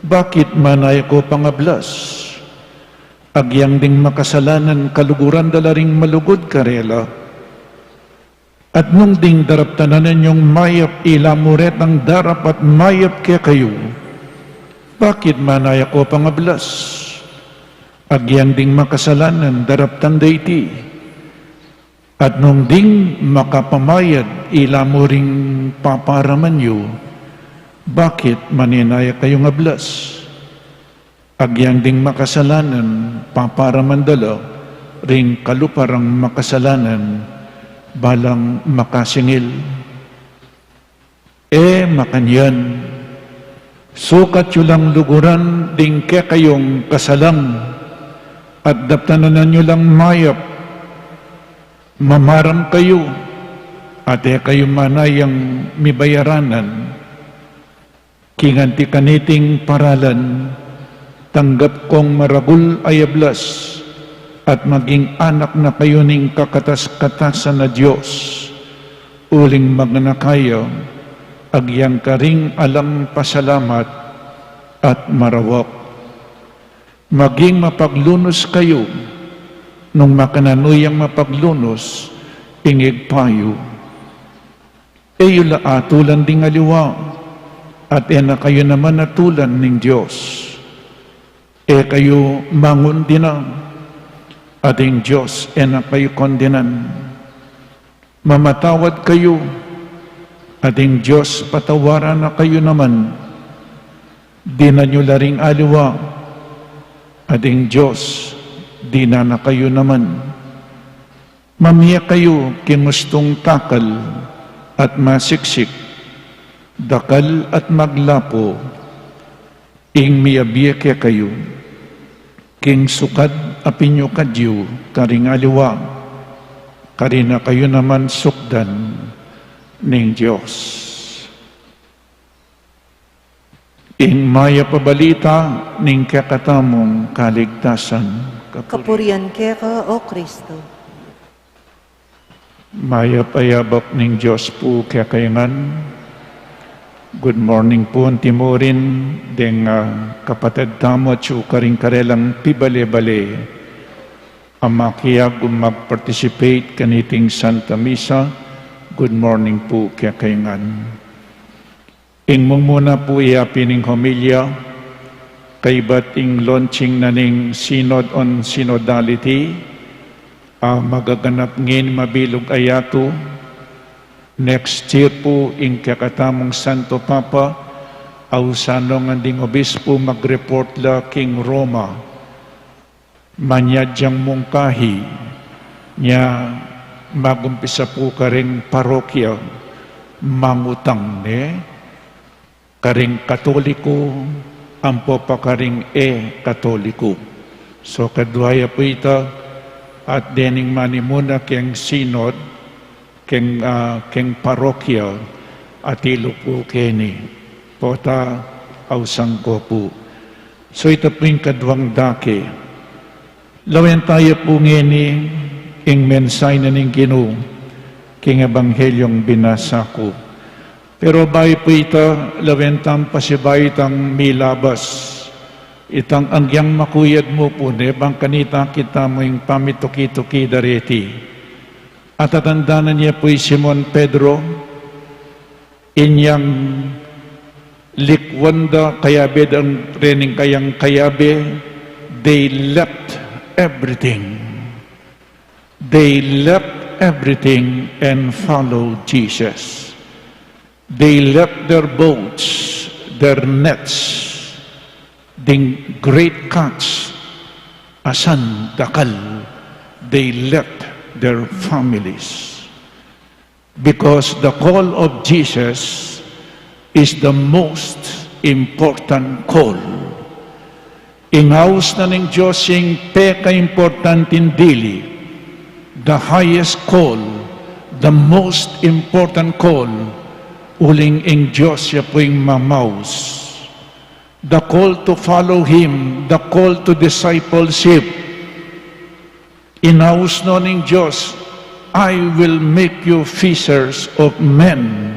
bakit manaya ko pang ablas? Agyang ding makasalanan kaluguran da la ring malugud karela. At nung ding daraptanan yang mayap ila mu retang darapat mayap kekayu, bakit manaya ko pang ablas? Agyang ding makasalanan daraptan da iti. At nung ding makapamayad ila mu ring paparaman yu, bakit manenaya kayung ablas? Agyang ding makasalanan paparaman da la ring kalupa rang makasalanan, balang makasingil. E makanyan, sukat yu lang luguran ding kekayung kasalang, At daptan na yu lang mayap, mamaram kayu, at e kayu manayang mibayaranan. King anti kaniting paralan, tanggap kong maragul a ablas, at maging anak na kayu ning kakatas-katasan a Dios, uling magna kaya, agyang karing alang pasalamat at marawak. Maging mapaglunus kayu, nung makananu yang mapaglunus ing Ibpa yu. E yu la atulan ding aliwa, at e na kayu naman atulan ning Dios. E kayu mangundina, at ing Dios e na kayu kondenan. Mamatawad kayu, at ing Dios patawaran na kayu naman. Dinan yu la ring aliwa, at ing Dios dinan na kayu naman. Mamie kayu king ustung takal at masiksik, dakal at maglapu, ing miabie kekayu, king sukad a pinyukad yu karing aliwa, karin na kayu naman sukdan ning Dios. Ing mayap a balita ning kekatamung kaligtasan. Kapurian keka, O Kristo. Mayap a yabak ning Dios pu kekayu ngan. Good morning pu antimurin deng, ah, kapatad tamu atyu karing karelang pibale-bale a makiagu mag-participate kaniting Santa Misa. Good morning pu kekayu ngan. Ing mumuna pu yapin ing homilya, kaybat ing launching na ning Synod on Synodality, a magaganap ngeni mabilug a yatu. Next year pu ing kekatamung Santo Papa, ausan no ngan ding obispu mag-report la king Roma. Manyadyang mungkahi, nya magumpisa pu karing parokya, mangutang ne, karing Katoliku, ampo pa karing e Katoliku. So, kadwa ya pu ita, at dening manimuna keng Synod, keng, ah, keng parokya, atilu pu keni. Pota, ausan ko pu. So, ita pu ing kadwang dake. Lawen taya pu ngeni ing mensahe na ning Ginu, king Ebanghelyung binasa ku. Pero bayu pu ita, lawen tang pasibayu itang milabas. Itang agyang makuyad mu pu ne, bang kanita kita mu ing pamituki-tuki da reti. Atatandanan ye pu i Simon Pedro, inyang likwan da kayabe dang rening kayang kayabe, they left everything. They left everything and followed Jesus. They left their boats, their nets, ding great catch, asan dakal, they left their families. Because the call of Jesus is the most important call. Ing aus na ning Dios ing pekaimportanting dili, the highest call, the most important call, uling ing Dios ya pu ing mamaus. The call to follow Him, the call to discipleship. Ing aus no ning Dios, "I will make you fishers of men."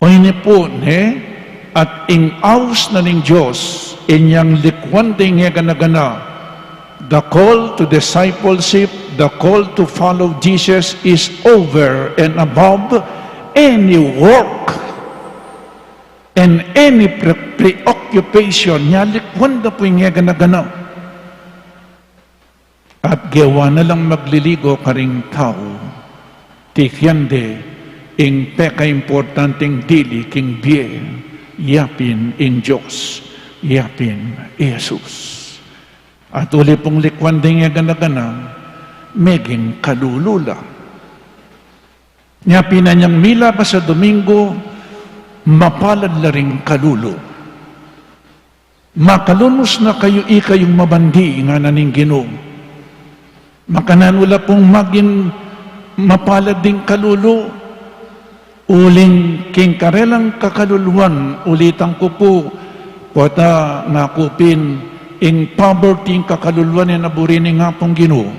O ini pu, ne? At ing aus na ning Dios, inyang likwan ding e gana-gana. The call to discipleship, the call to follow Jesus is over and above any work and any pre-, preoccupation. Nya likwan da pu ing e gana-gana. At gewa na lang magliligo karing tau, tikian de ing pekaimportanting dili king bie, yapin ing Dios, yapin i Jesus. At uli pung likwan ding e gana-gana, meging kalulu la. Nya pin inyang milabas a Domingo, mapalad la ring kalulu. Makalunus na kayu, ikayung mabandi, ngana ning Ginu. Makananu la pung maging mapalad ding kalulu, uling king karelang kakaluluan, ulitan ku pu, pota ngaku pin, ing poverty ing kakaluluan e na buri ning Apung Ginu.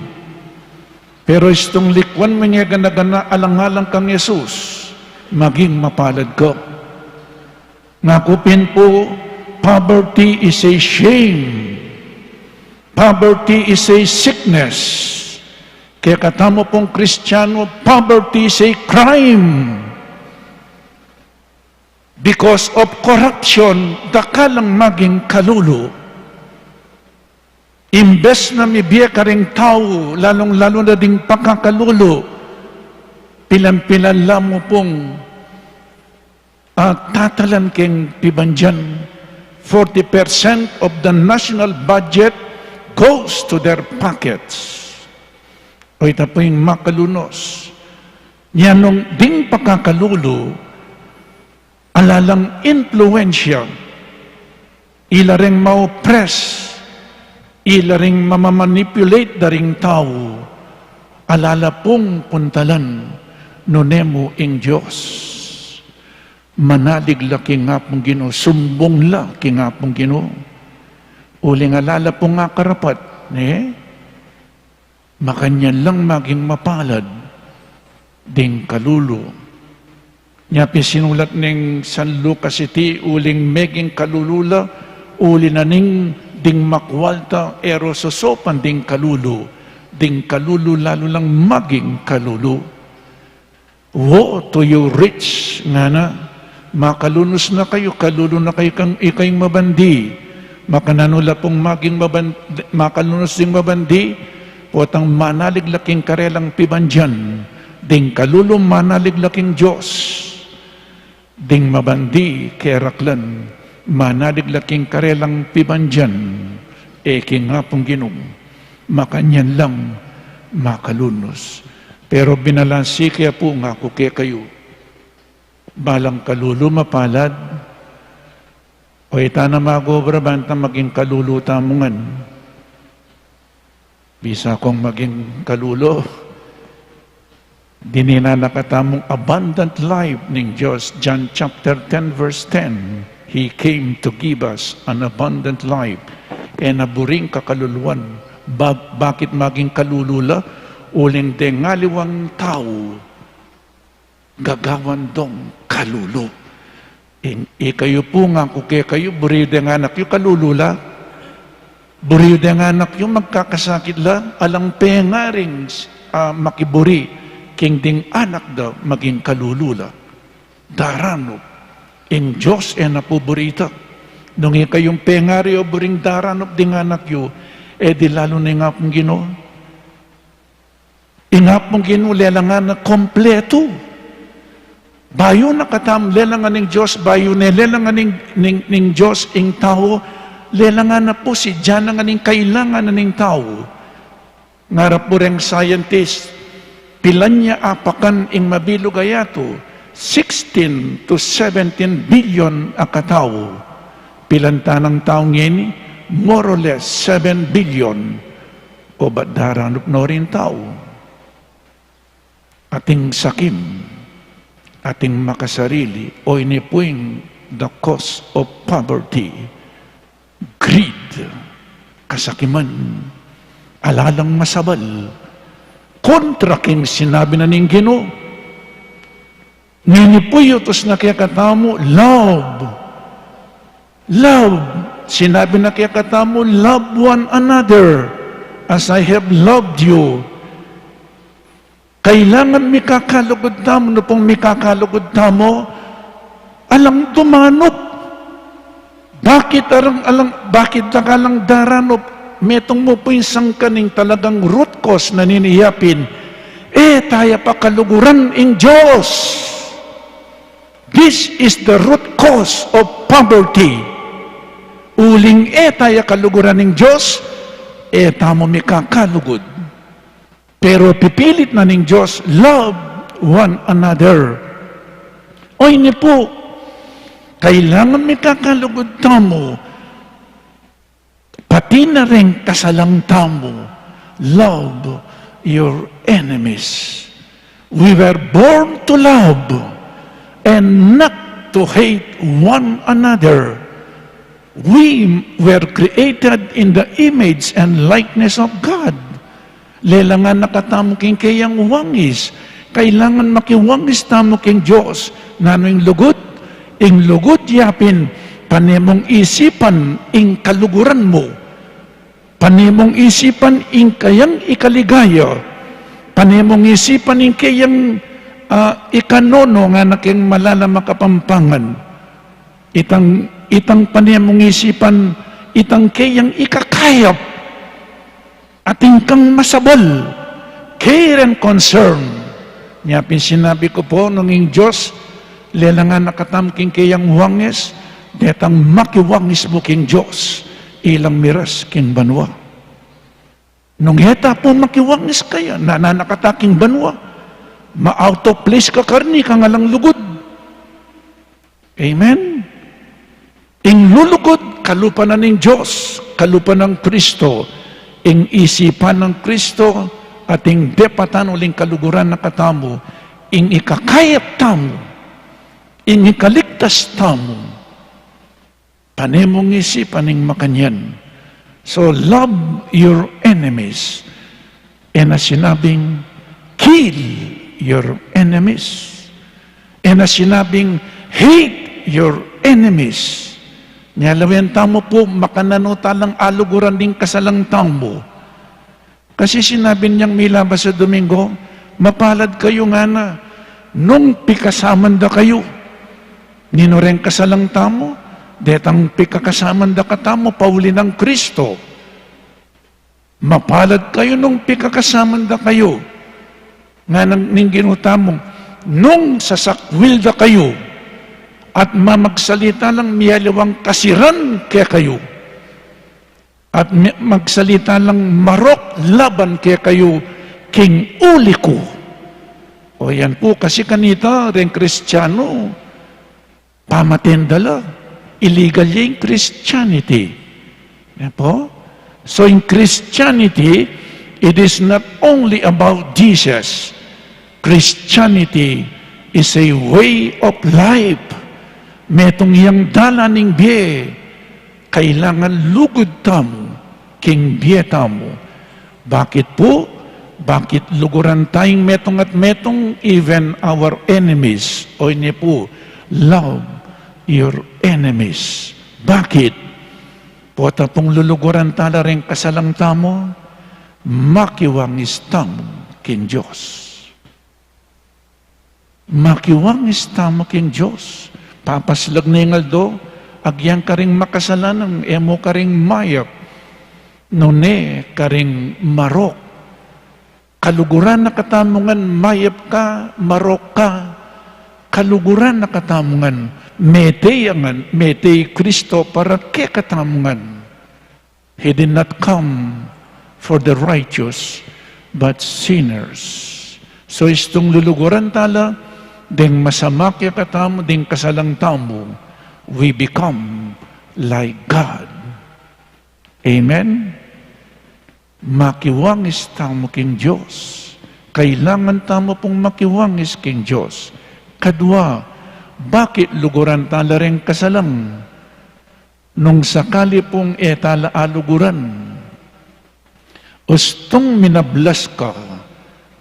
Pero istung likuan mu ing e gana-gana alang-alang kang Jesus, maging mapalad ka. Ngaku pin pu, poverty is a shame. Poverty is a sickness. Kekatamu pung Kristiyanu, poverty is a crime. Because of corruption, dakalang maging kalulu. Imbes na mibie karing tau, lalung-lalu na ding pakakalulu, pilan-pilan la mu pung, ah, tatalan keng pibandian, forty percent of the national budget goes to their pockets. O ita pu ing makalunus. Nya nung ding pakakalulu, ala lang impluensya, ila ring ma-oppress, ila ring mamamanipulate da ring tau, ala la pung puntalan, nune mu ing Dios. Manalig la king Apung Ginu, sumbung la king Apung Ginu. Uling ala la pung akarapat, ne? Makanyan lang maging mapalad ding kalulu. Nya pin sinulat ning San Lucas iti, uling meging kalulu la, uli na ning ding makwalta, e ro sosopan ding kalulu, ding kalulu lalu lang maging kalulu. Woe to you rich, ngana, makalunus na kayu, kalulu na kayu kang ikayung mabandi. Makananu la pung maging maban-, makalunus ding mabandi, potang manalig la king karelang pibandian, ding kalulu manalig la king Dios, ding mabandi keraklan, manalig la king karelang pibandian, e king Apung Ginu, makanyan lang makalunus. Pero binalansi ke pu, ngaku kekayu, balang kalulu mapalad, o ita na mag-obra bantang maging kalulu tamu ngan. Bisa kung maging kalulu. Dinan na katamung abundant life ning Dios, John chapter ten verse ten, He came to give us an abundant life. E na buri ing kakaluluan. Ba-, bakit maging kalulu la? Uling deng aliwang tau gagawan dong kalulu. Ing, ikayu pu, ngaku kekayu, buri yu deng anak yu kalulu la? Buri yu deng anak yu magkakasakit la? Alang pengaring, ah, makiburi king ding anak da maging kalulu la. Daranup. Ing Dios e na pu buri ta. Nung ikayung pengari o buring daranup ding anak yu, e di lalu na ing Apung Ginu. Ing Apung Ginu lelangan na kompletu. Bayu na katam lelangan ning Dios, bayu ne lelangan ning, ning, ning Dios ing tau, lelangan na pu, sidya na ngan ing kailangan na ning tau. Ngarap pu reng scientist, pilan ya apakan ing mabilug a yatu, sixteen to seventeen billion a katau. Pilan ta nang tau ngeni, more or less seven billion. O ba't daranup no ring tau? Ating sakim, ating makasarili, o ini pu ing the cause of poverty, greed, kasakiman, ala lang masabal. Kontra king sinabi na ning Ginu. Ngeni pu, utus na kekatamu, love. Love. Sinabi na kekatamu, "Love one another as I have loved you." Kailangan mikakalugud tamu, nu pung mikakalugud tamu, alang dumanup. Bakit alang, alang, bakit dakalang daranup? Metung mu pu ing sangkan ning talagang root cause na nini ya pin, e taya pakaluguran ing Dios. This is the root cause of poverty. Uling e taya kaluguran ning Dios, e tamu mikakalugud. Pero pipilit na ning Dios, love one another. O ini pu, kailangan mikakalugud tamu. Pati na ring kasalang tamu, love your enemies. We were born to love and not to hate one another. We were created in the image and likeness of God. Lelangan na katamu king keyang wangis. Kailangan makiwangis tamu king Dios. Nanu ing lugud? Ing lugud yapin, pane mung isipan ing kaluguran mu. Pane mung isipan ing kayang ikaligaya. Pane mung isipan ing keyang, ah, ikanono ngana king malalam a Kapampangan. Itang, itang pane mung isipan, itang keyang ikakayap. Atin kang masabal, care and concern. Nya pin sinabi ku pu, nung ing Dios lelangan na katamu king keyang wangis, detang makiwangis mu king Dios, ilang miras king banua. Nung e ta pu makiwangis kaya, nanan na kata king banua, ma-out of place ka karni kang alang lugud. Amen? Ing lulugud, kalupa na ning Dios, kalupa nang Kristo, ing isipan nang Kristo, at ing depatan uling kaluguran na katamu, ing ikakayap tamu, ing ikaligtas tamu, pane mung isipan ing makanyan. So, love your enemies. E na sinabing, "Kill your enemies." E na sinabing, "Hate your enemies." Nya lawen tamu pu, makananu talang aluguran ding kasalang tamu. Kasi sinabi niyang milabas a Domingo, "Mapalad kayu," ngana, "nung pikasaman da kayu." Ninu reng kasalang tamu? Detang pikakasaman da katamu, pauli nang Kristo. "Mapalad kayu nung pikakasaman da kayu," ngana ning Ginu tamu, "nung sasakwil da kayu at mamagsalita lang mialiwang kasiran kekayu, at mi-, magsalita lang marok laban kekayu king uli ku." O yan pu, kasi kanita reng Kristiyanu, pamaten da la, illegal ya ing Christianity. Yan pu? So in Christianity, it is not only about Jesus. Christianity is a way of life. Metung yang dalan ning bie. Kailangan lugud tamu king bie tamu. Bakit pu? Bakit luguran tayung metung at metung, even our enemies? O ini pu, love your enemies. Bakit? Pota pung luluguran tala reng kasalang tamu, makiwangis tamu king Dios. Makiwangis tamu king Dios. Papaslag ne ing aldo, agyang karing makasalanan, e mu karing mayap, nune karing marok. Kaluguran na katamu ngan, mayap ka, marok ka. Kaluguran na katamu ngan, mete ya ngan, mete i Kristo para kekatamu ngan. He did not come for the righteous, but sinners. So istung luluguran tala deng masama kekatamu, deng kasalang tamu, we become like God. Amen? Makiwangis tamu king Dios. Kailangan tamu pung makiwangis king Dios. Kadua, bakit luguran tala reng kasalang? Nung sakali pung e tala aluguran, ustung minablas ka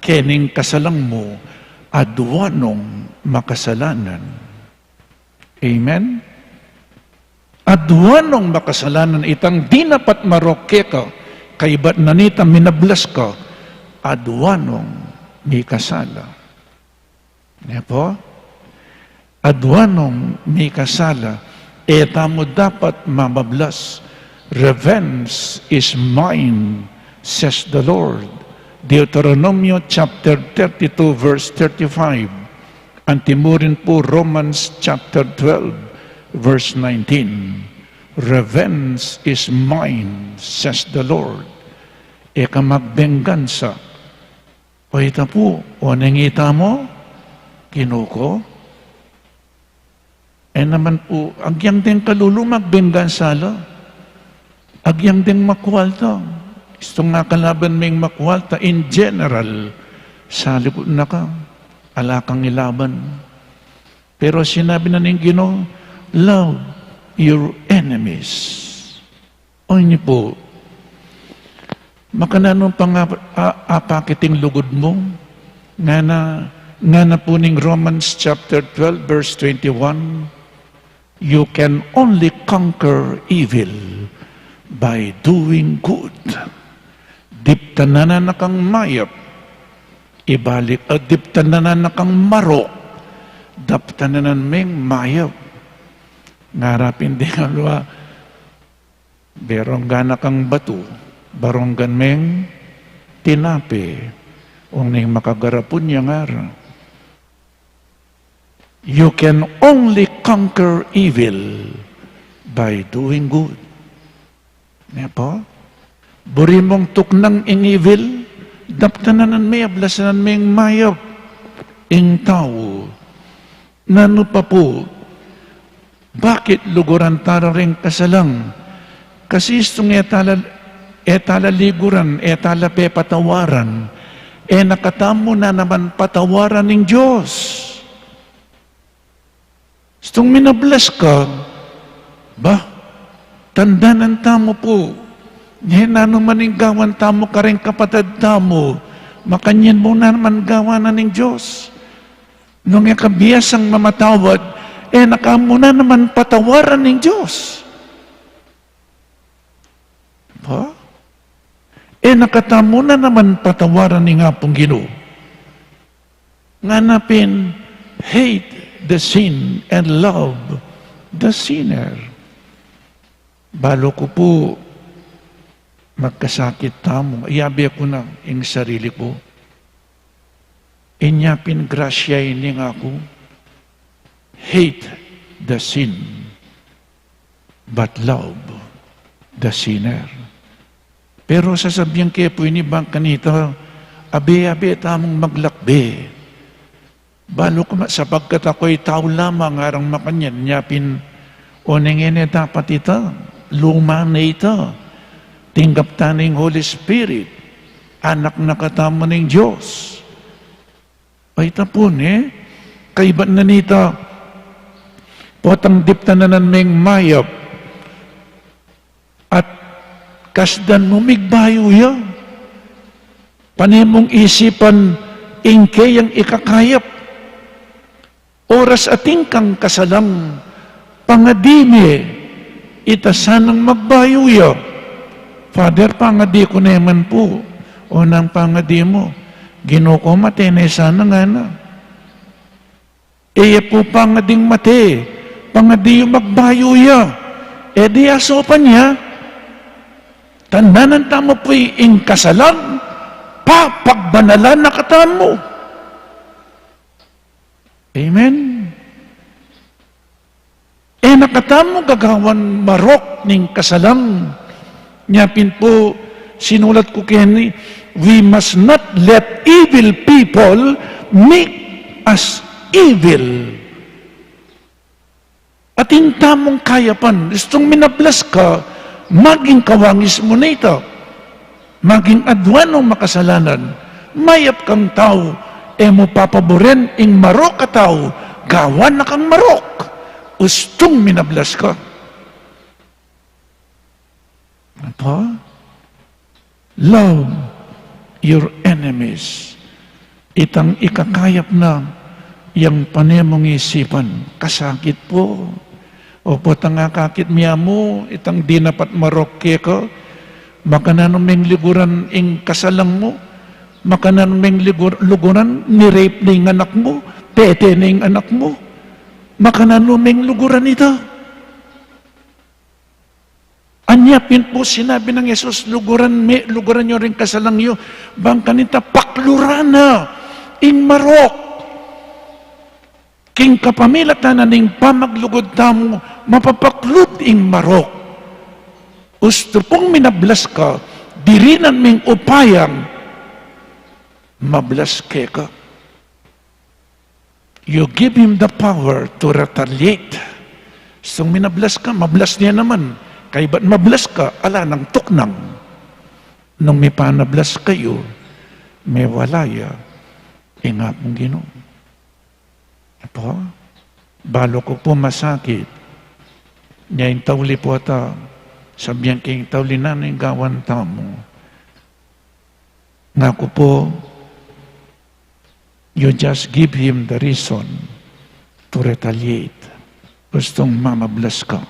kening kasalang mu, adua nung makasalanan. Amen? Adua nung makasalanan, itang dinapat marok keka, kaybat na nita minablas ka, adua nung mikasala. Ne pu? Adua nung mikasala, e tamu dapat mamablas. "Revenge is mine, says the Lord." Deuteronomio chapter thirty-two, verse thirty-five. Anti mu rin pu Romans chapter twelve, verse nineteen. "Revenge is mine, says the Lord." E ka magbengansa. O ita pu, o neng ita mu, Ginu ku? E naman pu, agyang deng kalulu magbengansa la. Agyang deng makwalta. Istung akalaban meng makwalta in general, salikut na ka, ala kang ilaban. Pero sinabi na ning Ginu, "Love your enemies." O ini pu, makananu pang a-, a-, apakit ing lugud mu? Ngana, ngana pu ning Romans chapter twelve, verse twenty-one, "You can only conquer evil by doing good." Diptanan na kang mayap, ibalik, ah, diptanan na kang marok, daptanan meng mayap. Ngara pin deng aliwa, barunggan na kang batu, barunggan meng tinape, ung ning makagarapun ya ngara. You can only conquer evil by doing good. Ne pu? Buri mung tuknang ing evil, daptanan me, ablasan meng mayap ing tau. Nanu pa pu, bakit luguran tala ring kasalang? Kasi istung e tala, e tala liguran, e tala pepatawaran, e na katamu na naman patawaran ning Dios. Istung minablas ka, ba, tandanan tamu pu, ne nanu man ing gawan tamu kareng kapatad tamu, makanyan mu na naman gawan na ning Dios. Nung e ka biasang mamatawad, e na ka mu na naman patawaran ning Dios. Ba? E na katamu na naman patawaran ning Apung Ginu. Ngana pin, "Hate the sin and love the sinner." Balu ku pu, magkasakit tamu, iyabe ku na ing sarili ku. Inya pin grasya ini ngaku, "Hate the sin, but love the sinner." Pero sasabian ke pu ini bang kanita, abe-abe tamung maglakbe. Balu ku ma, sapagkat ako'y tau lamang, ngarang makanyan, inya pin, o neng e ne dapat ita, luma ne ita, tinggap ta ne ing Holy Spirit, anak na katamu ning Dios. Ay, ita pu ne, kaibat na nita, potang diptanan meng mayap, at kasdan mu migbayu ya. Pane mung isipan ing keyang ikakayap. Oras atin kang kasalang, pangadi me, ita sanang magbayu ya. Father, pangadi ku ne man pu. O nang pangadi mu, Ginu ku, mate ne sana, ngana. E ya pu pangading mate, pangadi yu magbayu ya. E di asopan ya. Tandanan tamu pu ing kasalang, papagbanalan na katamu. Amen. E na katamu gagawan marok ning kasalang. Inya pin pu sinulat ku keni, we must not let evil people make us evil. Atin tamung kayapan, istung minablas ka, maging kawangis mu nita. Maging adwa nung makasalanan, mayap kang tau, e mu papaburen ing marok a tau, gawan na kang marok, ustung minablas ka. Apa? Love your enemies. Itang ikakayap na yang pane mung isipan, kasakit pu. O potang akakit mia mu, itang dinapat marok keka, makananu meng liguran ing kasalang mu, makananu meng ligur-, luguran, ni-rape ne ing anak mu, pete ne ing anak mu, makananu meng luguran ita. Anya pin pu sinabi nang Jesus, luguran me, luguran yu ring kasalang yu, bang kanita pakluran na ing marok. King kapamilatan na ning pamaglugud tamu, mapapaklud ing marok. Ustu pung minablas ka, dirinan ming upayang mablas keka. You give him the power to retaliate. Istung minablas ka, mablas ne naman. Kaybat mablas ka, ala nang tuknang. Nung mipanablas kayu, mewala ya ing Apung Ginu. Apo, balu ku pu masakit. Nya ing tauli pu ata, sabian ke ing tauli, nanu ing gawan tamu? Ngaku pu, you just give him the reason to retaliate. Gustung mamablas ka.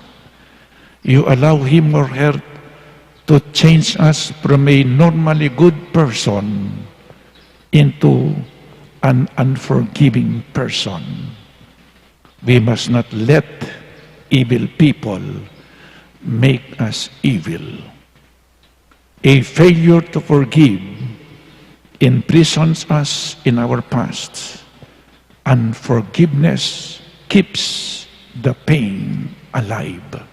You allow him or her to change us from a normally good person into an unforgiving person. We must not let evil people make us evil. A failure to forgive imprisons us in our past. Unforgiveness keeps the pain alive.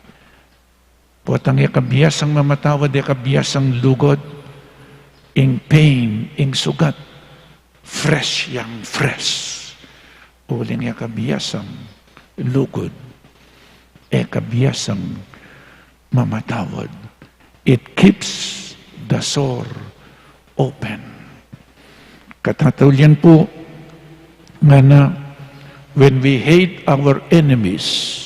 Potang e ka biasang mamatawad, e ka biasang lugud, ing pain, ing sugat, fresh yang fresh. Uling e ka biasang lugud, e ka biasang mamatawad. It keeps the sore open. Katataulian pu, ngana, when we hate our enemies,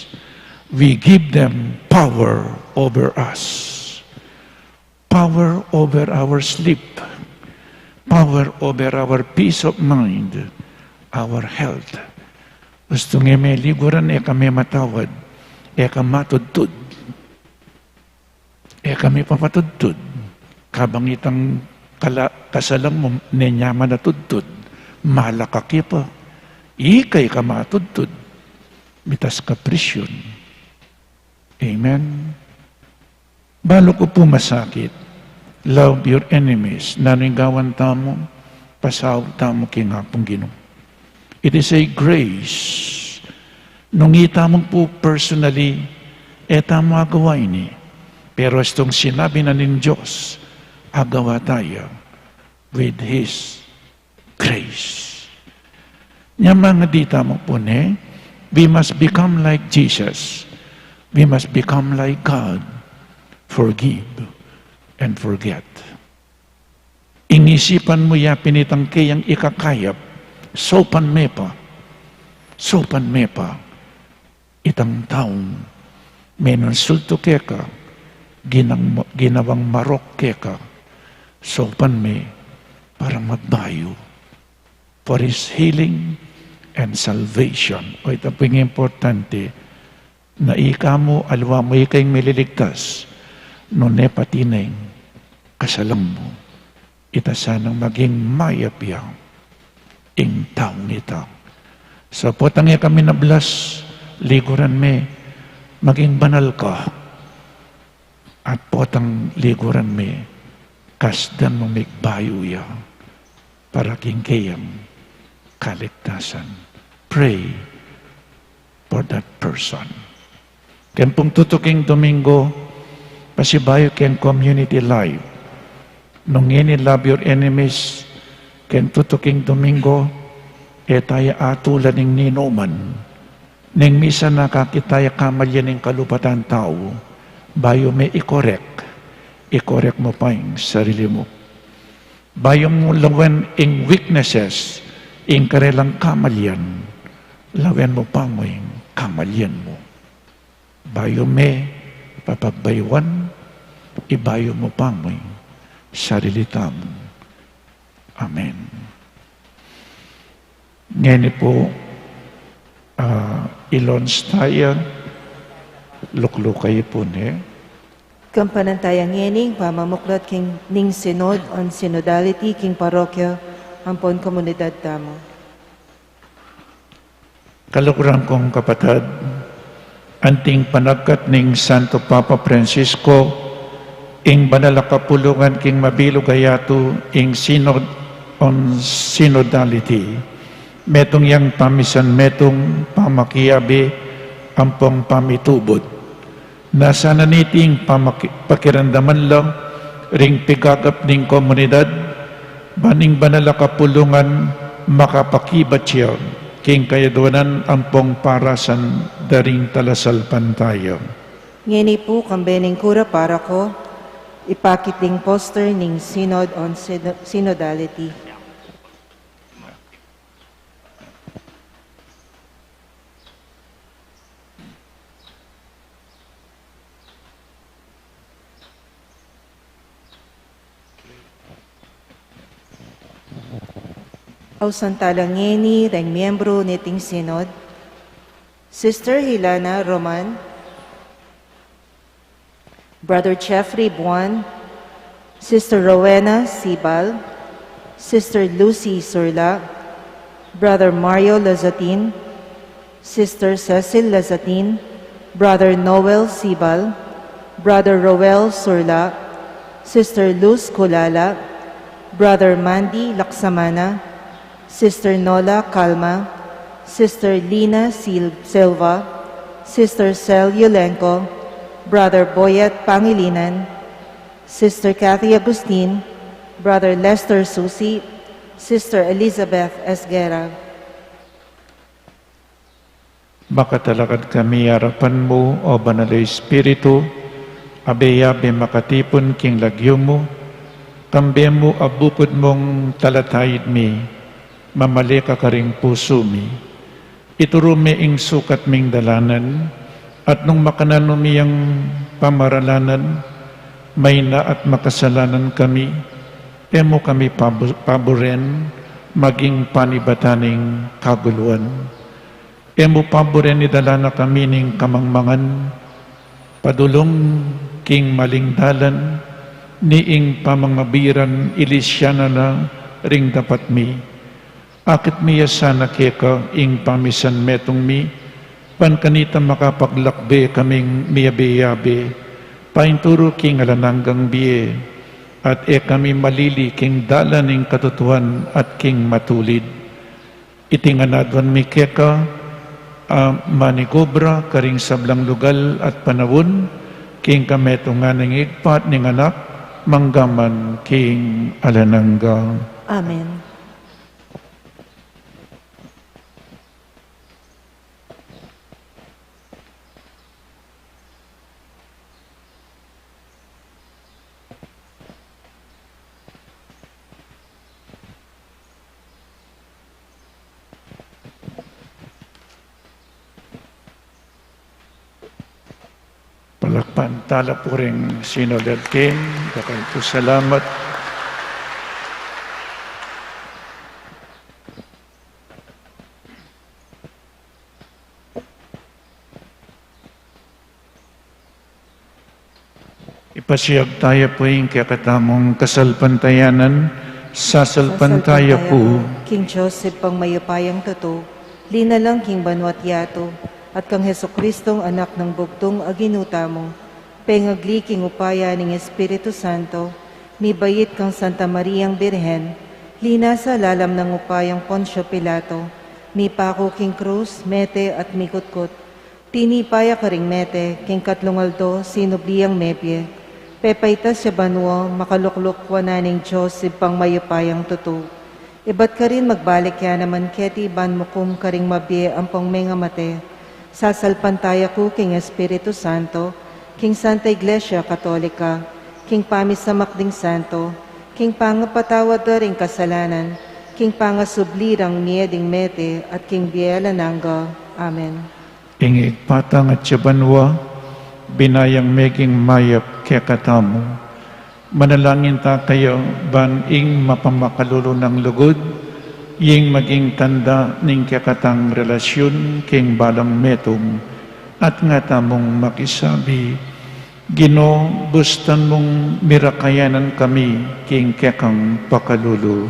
we give them power over us. Power over our sleep. Power over our peace of mind, our health. Gustung e me liguran, e ka me matawad, e ka matudtud. E ka mipapatudtud. Kabang itang kala-, kasalang mu, ne nya man a tudtud, malakak ya pa. Ika e ka matudtud. Mitas ka prisyun. Amen. Balu ku pu masakit. Love your enemies. Nanu ing gawan tamu? Pasaup tamu king Apung Ginu. It is a grace. Nung itamu pu personally, e tamu agawa ini. Pero estung sinabi na ning Dios, agawa taya with His grace. Nya mangadi tamu pu ne, we must become like Jesus. We must become like God. Forgive and forget. Ing isipan mu ya pin itang keyang ikakayap, saupan me pa. Saupan me pa itang taung menunsultu keka, ginang-, ginawang marok keka, saupan me para magbayu. For his healing and salvation. O, ita pu ing importante, na ika mu, aliwa mu ika ing maliligtas, nune pati na ing kasalang mu. Ita sanang maging mayap ya ing taung ita. So, potang e ka minablas, liguran me, maging banal ka. At potang liguran me, kasdan mu migbayu ya para king keyang kaligtasan. Pray for that person. Ken pung tutuking Domingo, pasibayu king community life. Nung ini love your enemies, ken tutuking Domingo, e taya atulan ning ninuman. Ning misan akakit taya kamalian ning kalupatan tau, bayu me i-correct, i-correct mu pa ing sarili mu. Bayu mu lawen ing weaknesses, ing karelang kamalian, lawen mu pa mu ing kamalian mu. Bayu me papagbayuan, ibayu mu pa mu ing sarili tamu. Amen. Ngeni pu, ah, i-launch taya, lukluk kayu pu ne. Kampanantaya ngeni ing pamamuklat king ning Synod on Synodality king parokya ampon komunidad tamu. Kaluguran kung kapatad, anting panagkat ning Santo Papa Francisco, ing banal a kapulungan king mabilug a yatu, ing Synod on Synodality, metung yang pamisan metung, pamakiabe, ampong pamitubud. Nasanan niti ing pamaki-, pakiramdaman la ring pigagap ning komunidad, ban ing banal a kapulungan makapakibat ya king kayaduanan ampong parasan da ring talasalpantaya. Ngeni pu, kambe ning kura paroko, ipakit ding poster ning Synod on Syn-, Synodality. Ausan tala ngeni reng miyembru niting Synod: Sister Hilana Roman, Brother Jeffrey Buan, Sister Rowena Sibal, Sister Lucy Surla, Brother Mario Lazatin, Sister Cecil Lazatin, Brother Noel Sibal, Brother Roel Surla, Sister Luz Culala, Brother Mandy Laksamana, Sister Nola Calma, Sister Lina Sil-, Silva, Sister Cel Yulenco, Brother Boyet Pangilinan, Sister Kathy Agustin, Brother Lester Susi, Sister Elizabeth Esguerra. Makatalakad kami arapan mu, O Banal a Espiritu, abe-abe makatipun king lagyu mu, kambe mu a bukud mung talataid mi, mamale ka karing pusu mi. Ituru me ing sukat ming dalanan, at nung makanan mi yang pamaralanan, mayna at makasalanan kami, e mu kami pabu-, paburen maging panibatan ning kaguluan. E mu paburen idala na kami ning kamangmangan, padulung king maling dalan, ni ing pamangmabiran ilisyanan na ring dapat mi. Akit mi ya sana keka ing pamisan metung mi, ban kanita makapaglakbe kaming miyabe-yabe, painturu king alang anggang bie, at e kami malili king dalan ning katutuan at king matulid. Iti ngan aduan mi keka, a manigobra karing sablang lugal at panaun, king kametungan ning Ibpa at ning Anak, manggaman king alang angga. Amen. Palakpan tala pu ring Synodal Team, dakal pung salamat. Ipasiag taya pu ing kekatamung kasalpantayanan, sasalpantaya ku king Dios Ibpang mayupayang tutu, linalang king banua't yatu, at kang Jesucristong Anak nang bugtung a Ginu tamu, pengagli king upaya ning Espiritu Santo, mibait kang Santa Mariang Birhen, linasa lalam nang upayang Poncio Pilato, mipaku king krus, mete at mikutkut. Tinipa ya karing mete, king katlung aldo sinubli yang mebie. Pepaitas ya banua, makalukluk wanan ning Dios Ibpang mayupayang tutu. Ibat karin magbalik ya naman keti ban mukum karing mabie ampong mengamate. Sasalpantaya ku king Espiritu Santo, king Santa Iglesia Katolika, king pamisamak ding santo, king pangapatawad da ring kasalanan, king pangasubli rang mie ding mete, at king bie alang angga. Amen. Ing Ibpa tang atsu banua, binayang meging mayap kekatamu. Manalangin ta kaya ban ing mapamakalulu nang lugud, ing maging tanda ning kekatang relasyun king balang metung, at nga tamung makisabi, Ginu, bustan mung mirakayanan kami king kekang pakalulu.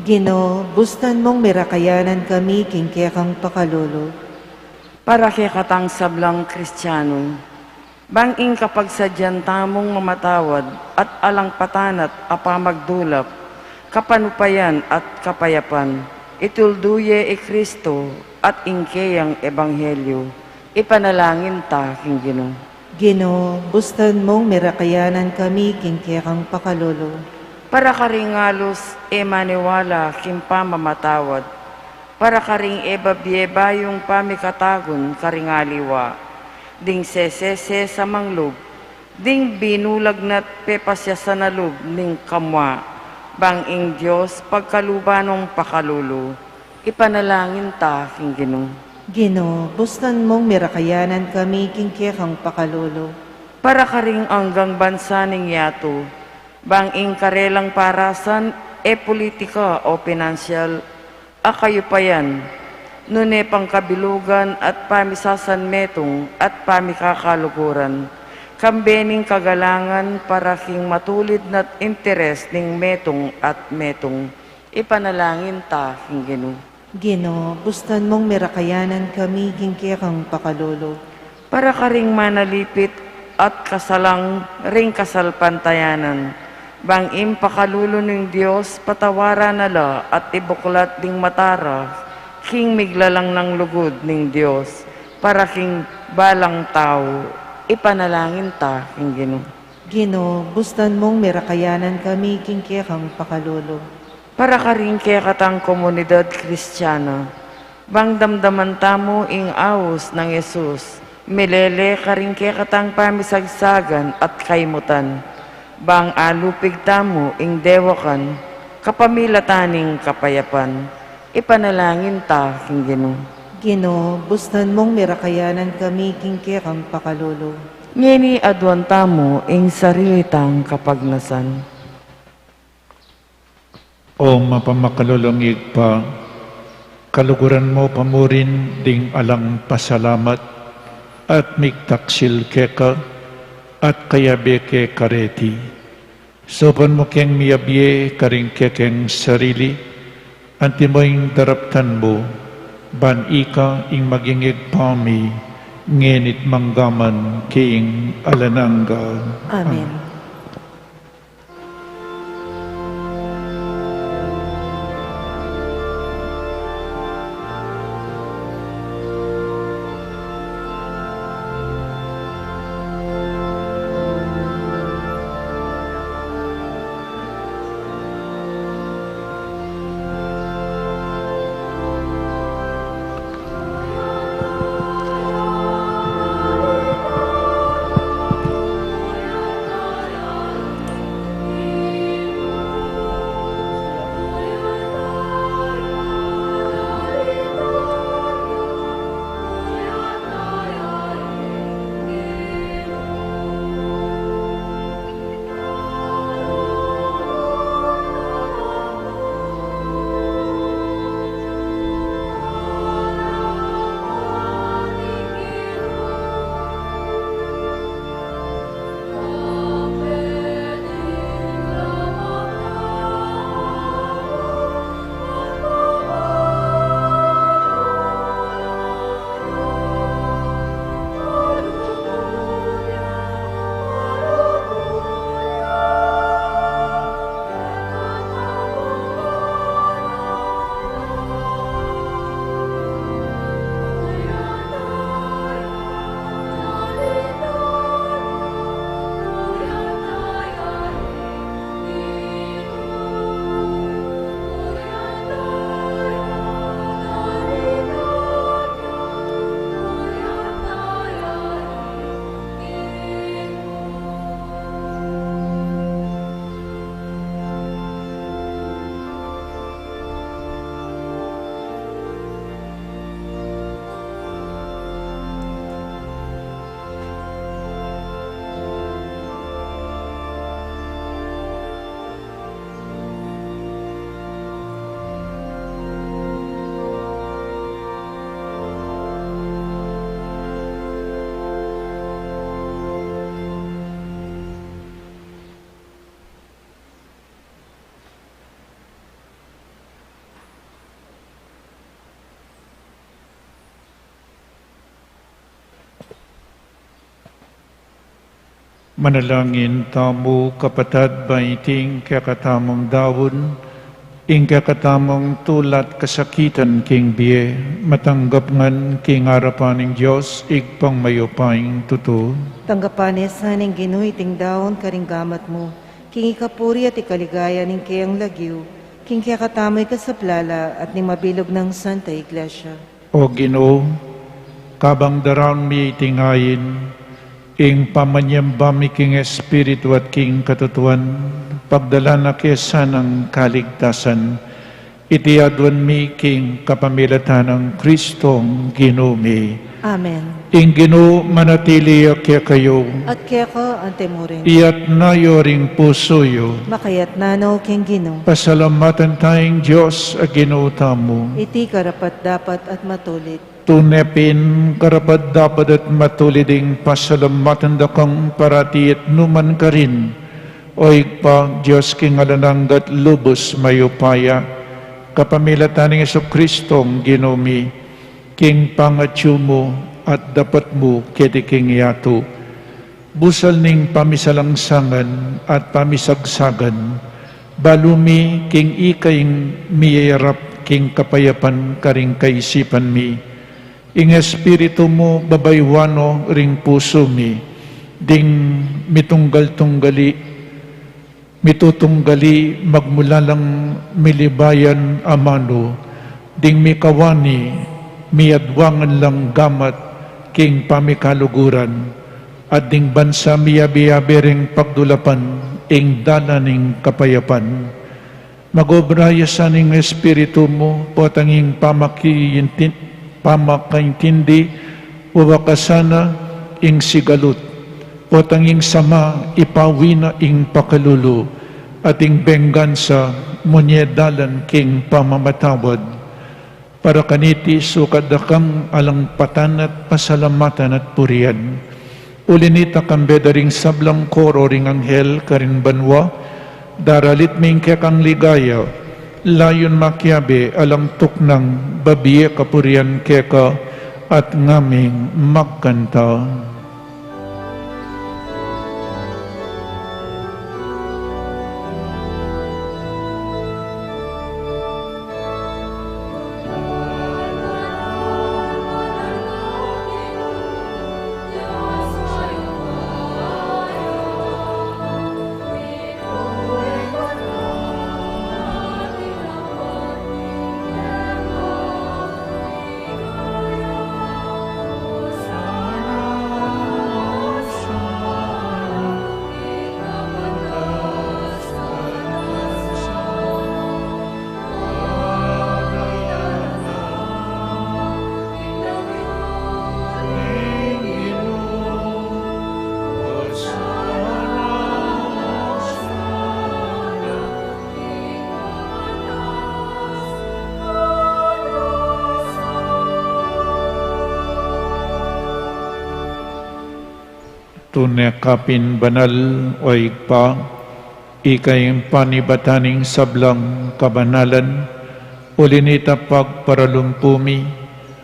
Ginu, bustan mung mirakayanan kami king kekang pakalulu. Para kekatang sablang Kristianu, bang ing kapagsadyan tamung mamatawad at alang patanat a pamagdulap, kapanupayan at kapayapan, ituldu ye i Kristo at ing keyang ebanghelyu, ipanalangin ta king Ginu. Ginu, bustan mung mirakayanan kami king kekang pakalulu. Para karing alus e maniwala king pamamatawad, para karing e babie bayung pamikatagun karing aliwa, ding sesese sa manglub, ding binulag na't pepasyasan a lub ning kamua, bang ing Dios pagkaluban nong pakalulu. Ipanalangin ta king Ginu. Ginu, bustan mung merakayanan kami king kekang pakalulu. Para karing anggang bansa ning yatu, bang ing karelang parasan e politika o pinansyal a kayupayan, nune pangkabilugan at pamisasanmetung at pamikakaluguran, kambe ning kagalangan para king matulid na't interes ning metung at metung. Ipanalangin ta king Ginu. Ginu, bustan mung merakayanan kami king kekang pakalulu. Para karing manalipit at kasalang ring kasalpantayanan, bang ing pakalulu ning Dios patawaran na la at ibuklat ding mata ra king miglalang nang lugud ning Dios para king balang tau. Ipanalangin ta king Ginu. Ginu, bustan mung merakayanan kami king kekang pakalulu. Para karing kekatang komunidad Kristiana, bang damdaman tamu ing aus nang Jesus, milele karing kekatang pamisagsagan at kaimutan, bang alupig tamu ing dewakan kapamilatan ning kapayapan. Ipanalangin ta king Ginu. Ginu, bustan mung merakayanan kami king kekang pakalulu. Ngeni aduan tamu ing sarili tang kapagnasan. O mapamakalulung Ibpa, kaluguran mu pa murin ding alang pasalamat at migtaksil keka at kayabe ke kareti. Saupan mu keng miyabie karing kekeng sarili, antimo ing daraptan mu, ban ika ing maging Ibpa mi, ngeni't manggaman king alang angga. Amen. Manalangin tamu, kapatad, ban iting kekatamung daun, ing kekatamung tula't kasakitan king bie, matanggap ngan king arapan ning Dios, Ibpang mayupayang tutu. Tanggapan na sa ning Ginu iting daun karing gamat mu, king ikapuri at ikaligaya ning keyang lagyu, king kekatamung ikasaplala at ning mabilug nang Santa Iglesia. O Ginu, Kabang daraun mi iti ngain, ing pamanyamba mi king Espiritu at king katutuan, pagdalan na ke sanang kaligtasan. Iti aduan mi king kapamilatan nang Kristong Ginu mi. Amen. Ing Ginu manatili ya kekayu. At keka anti murin. Iyatas yu ring pusu yu. Makayatas no king Ginu. Pasalamatan taya ing Dios a Ginu tamu. Iti karapat-dapat at matulid. Tune pin karapat-dapat at matulid ing pasalamatan da kang parati at nukarin man, O Ibpa, Dios king alang angga at lubus mayupaya, kapamilatan nang Jesucristong Ginu mi, king pangatyu mu at dapat mu keti king yatu. Busal ning pamisalangsangan at pamisagsagan, balu mi king ika ing miyayarap king kapayapan karing kaisipan mi. Ing Espiritu mu babayuan no ring pusu mi, ding mitunggal-tunggali, mitutunggali magmulalang milibayan amanu, ding mikawani miadwangan lang gamat king pamikaluguran, at ding bansa miyabe-yabe ring pagdulapan ing dalan ning kapayapan. Magobra ya sa ning Espiritu mu, potang ing pamaki-, pamakaintindi, wawakasan na ing sigalut, potang ing sama, ipawi na ing pakalulu, at ing benggansa, munye dalan king pamamatawad. Para kaniti sukat da kang alang patan at pasalamatan at purian. Uli nita kambe da ring sablang koro ring anghel karin banua, daralit mi ing kekang ligaya, layun makiabe alang tuknang babie kapurian keka at ngaming magkanta. Tune ka pin banal, O Ibpa, ika ing panibatan ning sablang kabanalan, uli nita pagparalumpu mi,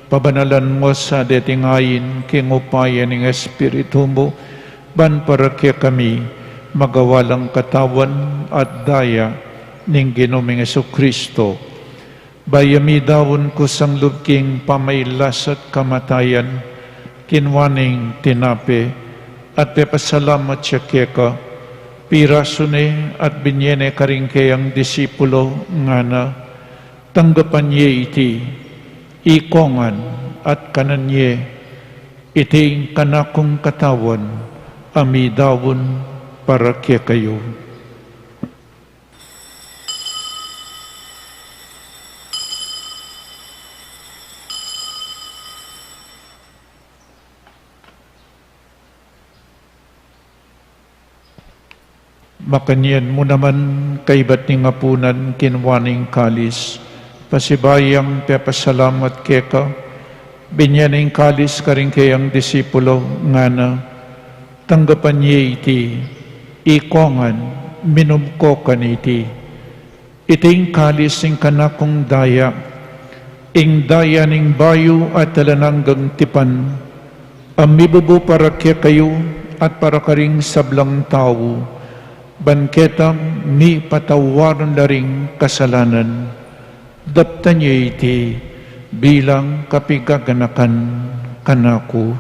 pabanalan mo sa deti ngain king upaya ning Espiritu mu, ban para kekami magawa lang katawan at daya ning Ginu ming Jesucristo. Bayu ya midaun kusang lub king pamailas at kamatayan, kinua neng tinape, at pepasalamat ya keka, pirasu ne at binye ne karing keyang disipulo, ngana, tanggapan ye iti, ikongan, at kanan ye, iti ing kanakung katawan, a midaun para kekayu. Makanyan mu naman kaibat ning apunan, kinua ne ing kalis, pasibayu yang pepasalamat keka, binye ne ing kalis karing keyang disipulo, ngana, tanggapan ye iti, ikongan, minum ko kaniti. Iti ing kalis ning kanakung daya, ing daya ning bayu at alang anggang tipan, a mibubu para kekayu at para karing sablang tau, ban keta mipatawaran la ring kasalanan. Daptan ye iti bilang kapigaganakan kanaku.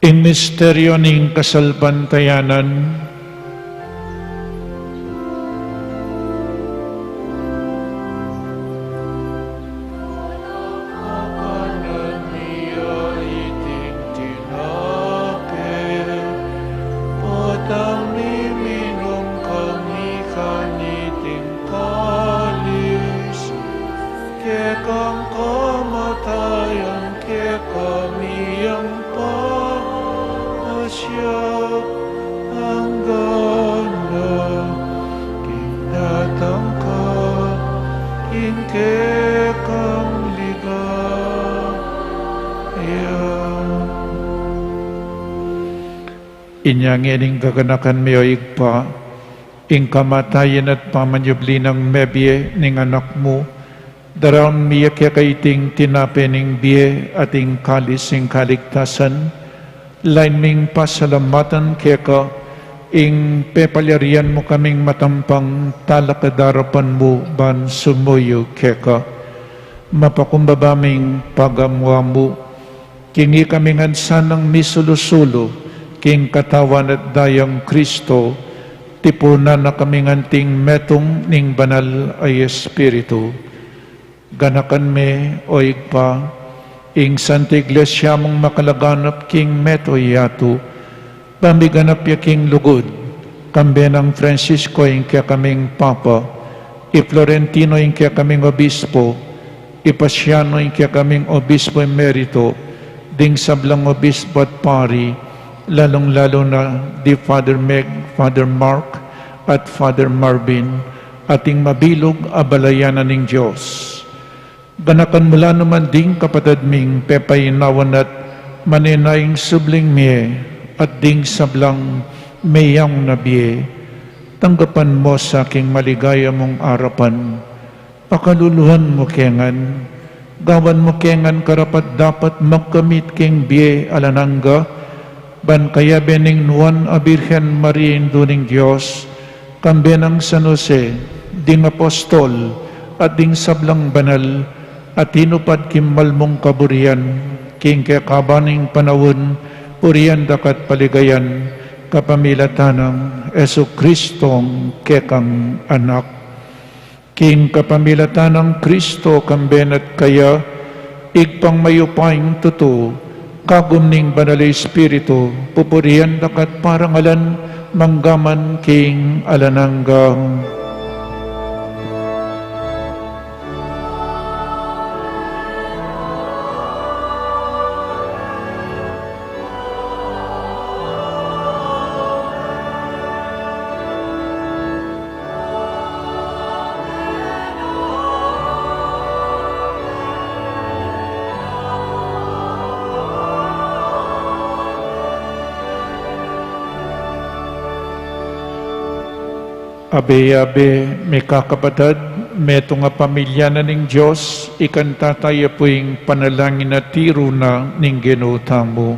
Ing misteryo ning kasalpantayanan. Iting tinape, potang miminum kami kaniting kalis, kekang kamatayan, kekami yang papasyag angga na, king datang ka, king kekang ligaya. Inya ngening gaganakan mi, o Ibpa, ing kamatayan at pamanyubli nang mebie ning Anak mu, daraun mi ya keka iting tinape ning bie at ing kalis ning kaligtasan, lain ming pasalamatan keka, ing pepalyarian mu kaming matampang talakad king arapan mu ban sumuyu keka. Mapakumbaba ming pagamu-amu, king ikami ngan sanang misulu-sulu king katawan at dayang Kristo, tipunan na kami ngan anting metung ning Banal a Espiritu. Ganakan me, o Ibpa, ing Santa Iglesia mung makalaganap king mabilug a yatu, ban miganap ya king lugud, kambe nang Francisco ing kekaming Papa, i Florentino ing kekaming Obispo, i Pasiano ing kekaming Obispo Emerito, ding sablang obispo at pari, lalung-lalu na di Father Meg, Father Mark, at Father Marvin, at ing mabilug a balayan na ning Dios. Ganakan mu la naman ding kapatad ming pepainawan at manenaya ing subling mie, at ding sablang meyang na bie, tanggapan mu sa king maligaya mung arapan. Pakaluluan mu ke ngan, gawan mu ke ngan karapat-dapat magkamit king bie alang angga, ban kayabe ning Nuan a Birhen Maria, Indu ning Dios, kambe nang San Jose, ding apostol, at ding sablang banal a tinupad king malmung kaburian, king kekaban ning panaun, purian da ka at paligayan, kapamilatan nang Jesucristong kekang Anak. King kapamilatan nang Kristo, kambe na at kaya, Ibpang mayupayang tutu, kagum ning Banal a Espiritu, pupurian da ka at parangalan, mangga man king alang angga. Abe-abe, mikakapatad, metung a pamilya na ning Dios, ikanta taya pu ing panalangin a tiru na ning Ginu tamu.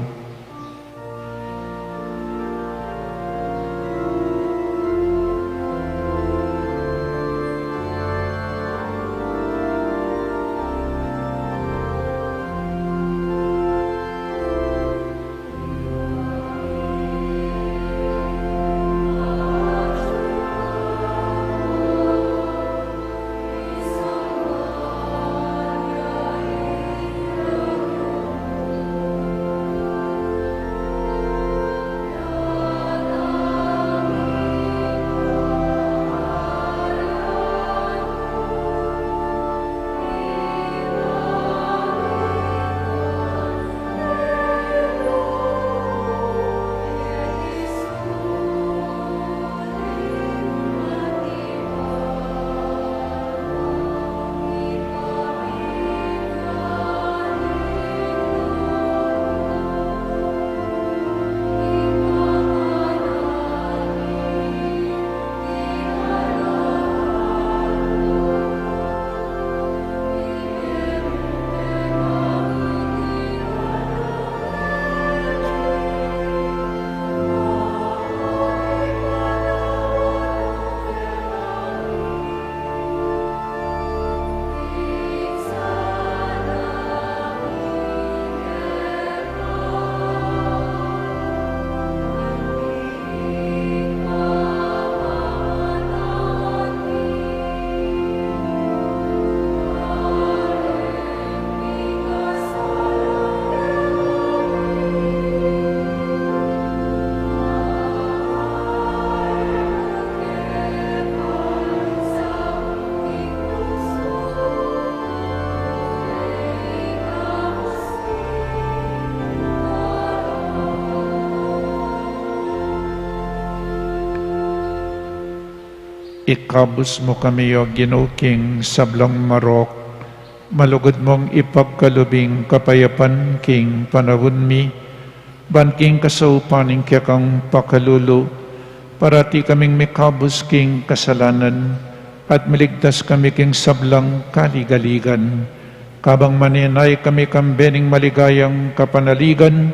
Ikabus mu kami, O Ginu, king sablang marok, malugud mung ipagkalub ing kapayapan king panaun mi, ban king kasaupan ning kekang pakalulu, parati kaming mikabus king kasalanan, at miligtas kami king sablang kaligaligan. Kabang manenaya kami kambe ning maligayang kapanaligan,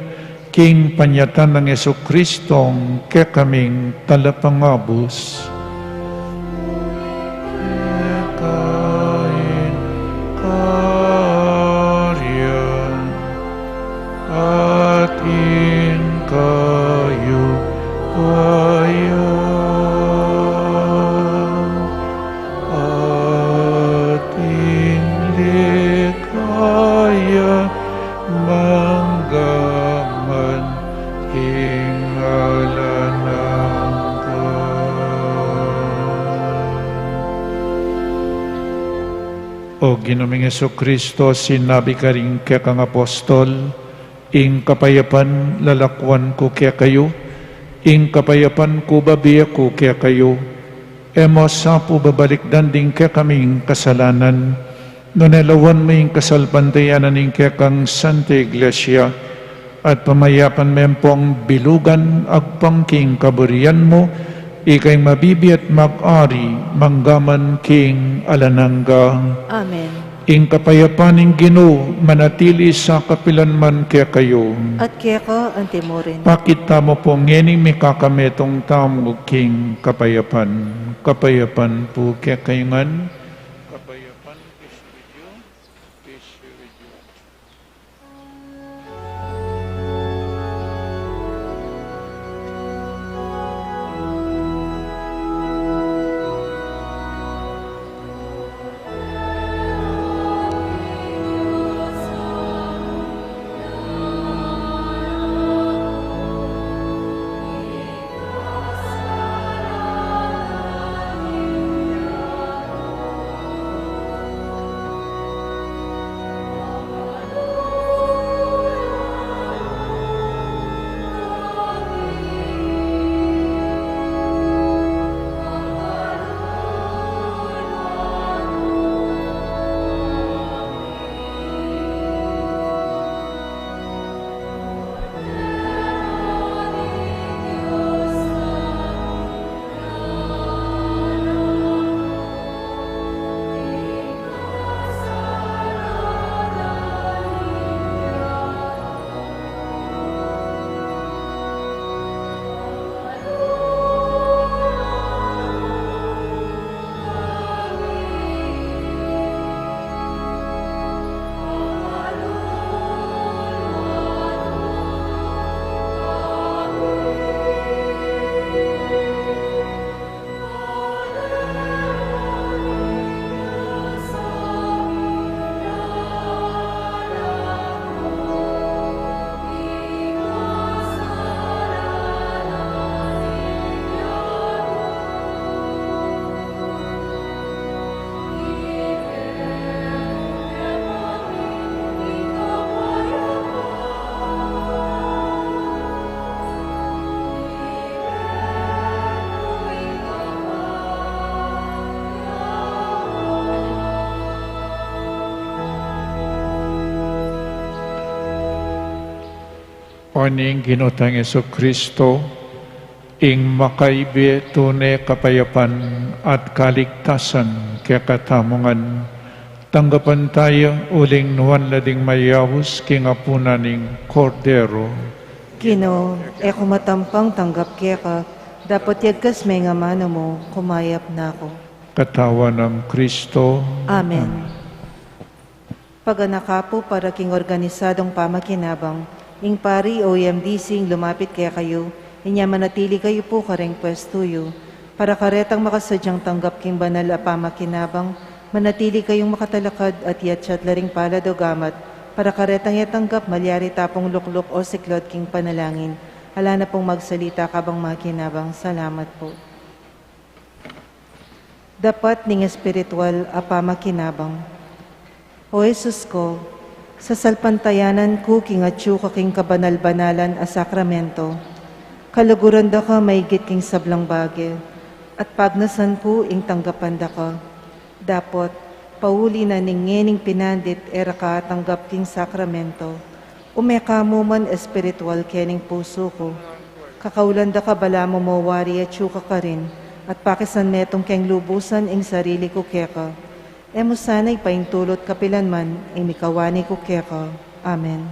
king panyatang nang Jesucristong kekaming Talapangabus. Keka ing karyan, at ing kayupayan, at ing ligaya mangga man king alang angga. O Ginu ming Jesucristo, sinabi mu karing kekang apostol, ing kapayapan lalakwan ku kekayu, ing kapayapan ku bibie ku kekayu. E mu sa pu babalikdan ding kekaming kasalanan, nune lawan mu ing kasalpantayanan ning kekang Santa Iglesia, at pamayapan me pung bilugan agpang king kaburian mu, ika ing mabibie at mag-ari mangga man king alang angga. Amen. Ing kapayapan ning Ginu manatili sa kapilan man kekayu. At keka anti murin. Pakit tamu pu ngening mikakametung tamu king kapayapan. Kapayapan pu kekayu ngan. Kapayapan is with you. Peace be with you. O ning Ginu tang Jesucristo, ing makaibe tune kapayapan at kaligtasan kekatamu ngan, tanggapan taya uling nuan la ding mayaus king apunan ning Kordero. Ginu, e ku matampang tanggap keka, dapot yagkas me ing amanu mu, kumayap na ku. Katawan nang Kristo. Amen. Paganaka pu para king organisadong pamakinabang, ing pari o M D C ing lumapit kekayu, inya manatili kayu pu kareng pwestu yu, para karetang makasadyang tanggap king banal a pamakinabang, manatili kayung makatalakad at yatyat la ring palad o gamat, para karetang e tanggap malyari tapung lukluk o siklod king panalangin. Ala na pung magsalita kabang makinabang. Salamat pu. Dapat ning espiritual a pamakinabang. O Jesus ko, sasalpantayanan ku king atyu ka king kabanal-banalan a sakramento, kaluguran da ka maigit king sablang bage, At pagnasan ku ing tanggapan da ka. Dapot, pauli na ning ngening pinandit e ra ka atanggap king sakramento, ume ka mu man espiritual kening pusu ku. Kakaulan da ka balamu mo wari atyu ka karin, at pakisan metung keng lubusan ing sarili ku keka. E mu sana ipaintulut kapilanman ing mikawani ku keka. Amen.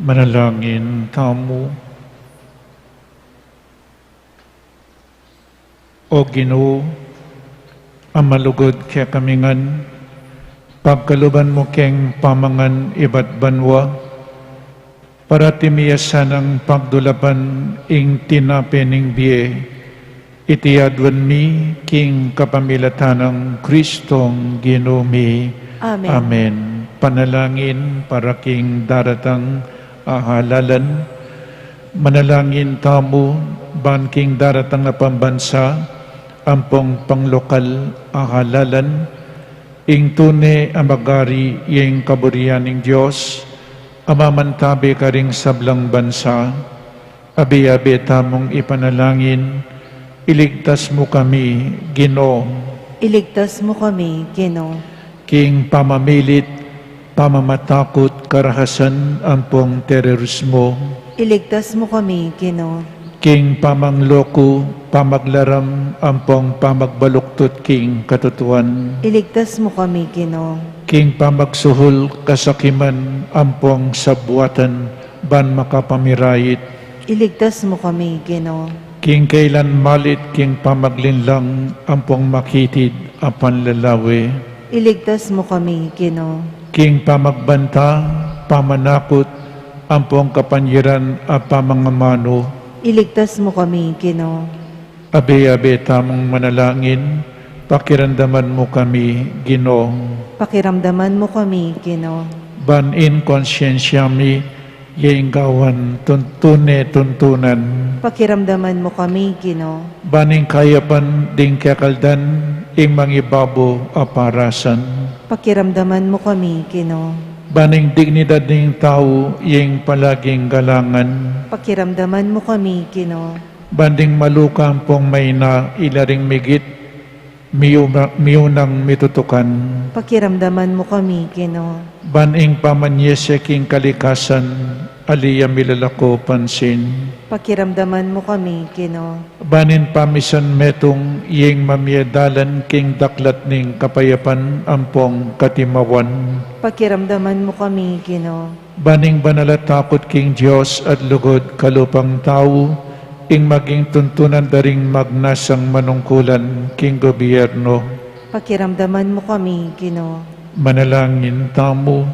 Manalangin tamu. O Ginu, a malugud kekami ngan, pagkaluban mu keng pamangan ibat banua, Parati mi ya sanang pagdulapan ing tinape ning bie, iti aduan mi king kapamilatan nang Kristong Ginu mi. Amen. Amen. Panalangin para king daratang a halalan. Manalangin tamu ban king daratang a pambansa ampong panglokal a halalan, ing tune a magari ya ing kaburian ning Dios a mamantabe karing sablang bansa. Abe-abe tamung ipanalangin, iligtas mu kami, Ginu. Iligtas mu kami, Ginu. King pamamilit, pamamatakut, karahasan, ampong terorismo. Iligtas mu kami, Ginu. King pamangloko, pamaglaram, ampong pamagbaluktot king katutuan. Iligtas mu kami, Ginu. King pamagsuhul, kasakiman, ampong sabwatan, ban makapamirait. Iligtas mu kami, Ginu. King kailan malit, king pamaglinlang, ampong makitid a panlalawe. Iligtas mu kami, Ginu. King pamagbanta, pamanakut, ampong kapanyaran a pamangamanu. Iligtas mu kami, Ginu. Abe-abe tamung manalangin, pakiramdaman mu kami, Ginu. Pakiramdaman mu kami, Ginu. Ban ing konsyensya mi, ya ing gawan tun-, tune tuntunan. Pakiramdaman mu kami, Ginu. Ban ing kayapan ding kekaldan, ing mangibabo a parasan. Pakiramdaman mu kami, Ginu. Ban ing dignidad ning tau, ya ing palaging galangan. Pakiramdaman mu kami, Ginu. Ban ding maluka ampong maina, ila ring migit, miuna-, miunang mitutukan. Pakiramdaman mu kami, Ginu. Ban ing pamanyese king kalikasan, ali ya milalako pansin. Pakiramdaman mu kami, Ginu. Ban ing pamisan metung, ya ing mamie dalan king daklat ning kapayapan ampong katimawan. Pakiramdaman mu kami, Ginu. Ban ing banal a takut king Dios at lugud kalupang tau, ing maging tuntunan da ring magnasang manungkulan king gobyerno. Pakiramdaman mu kami, Ginu. Manalangin tamu.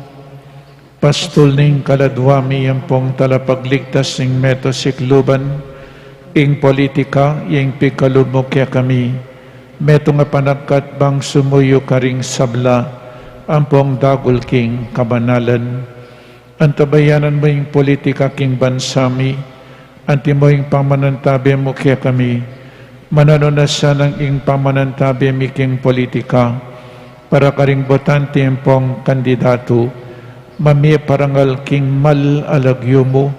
Pastul ning kaladwa mi ampong talapagligtas ning meto sikluban, ing politika, ya ing pigkalub mu kekami. Metung a panagkat bang sumuyu karing sabla ampong dagul king kabanalan. Antabayanan mu ing politika king bansa mi, antimo ing pamanantabe mu kekami. Mananu na sanang ing pamanantabe mi king politika, para karing botante ampong kandidatu, mamie parangal king mal a lagyu mu,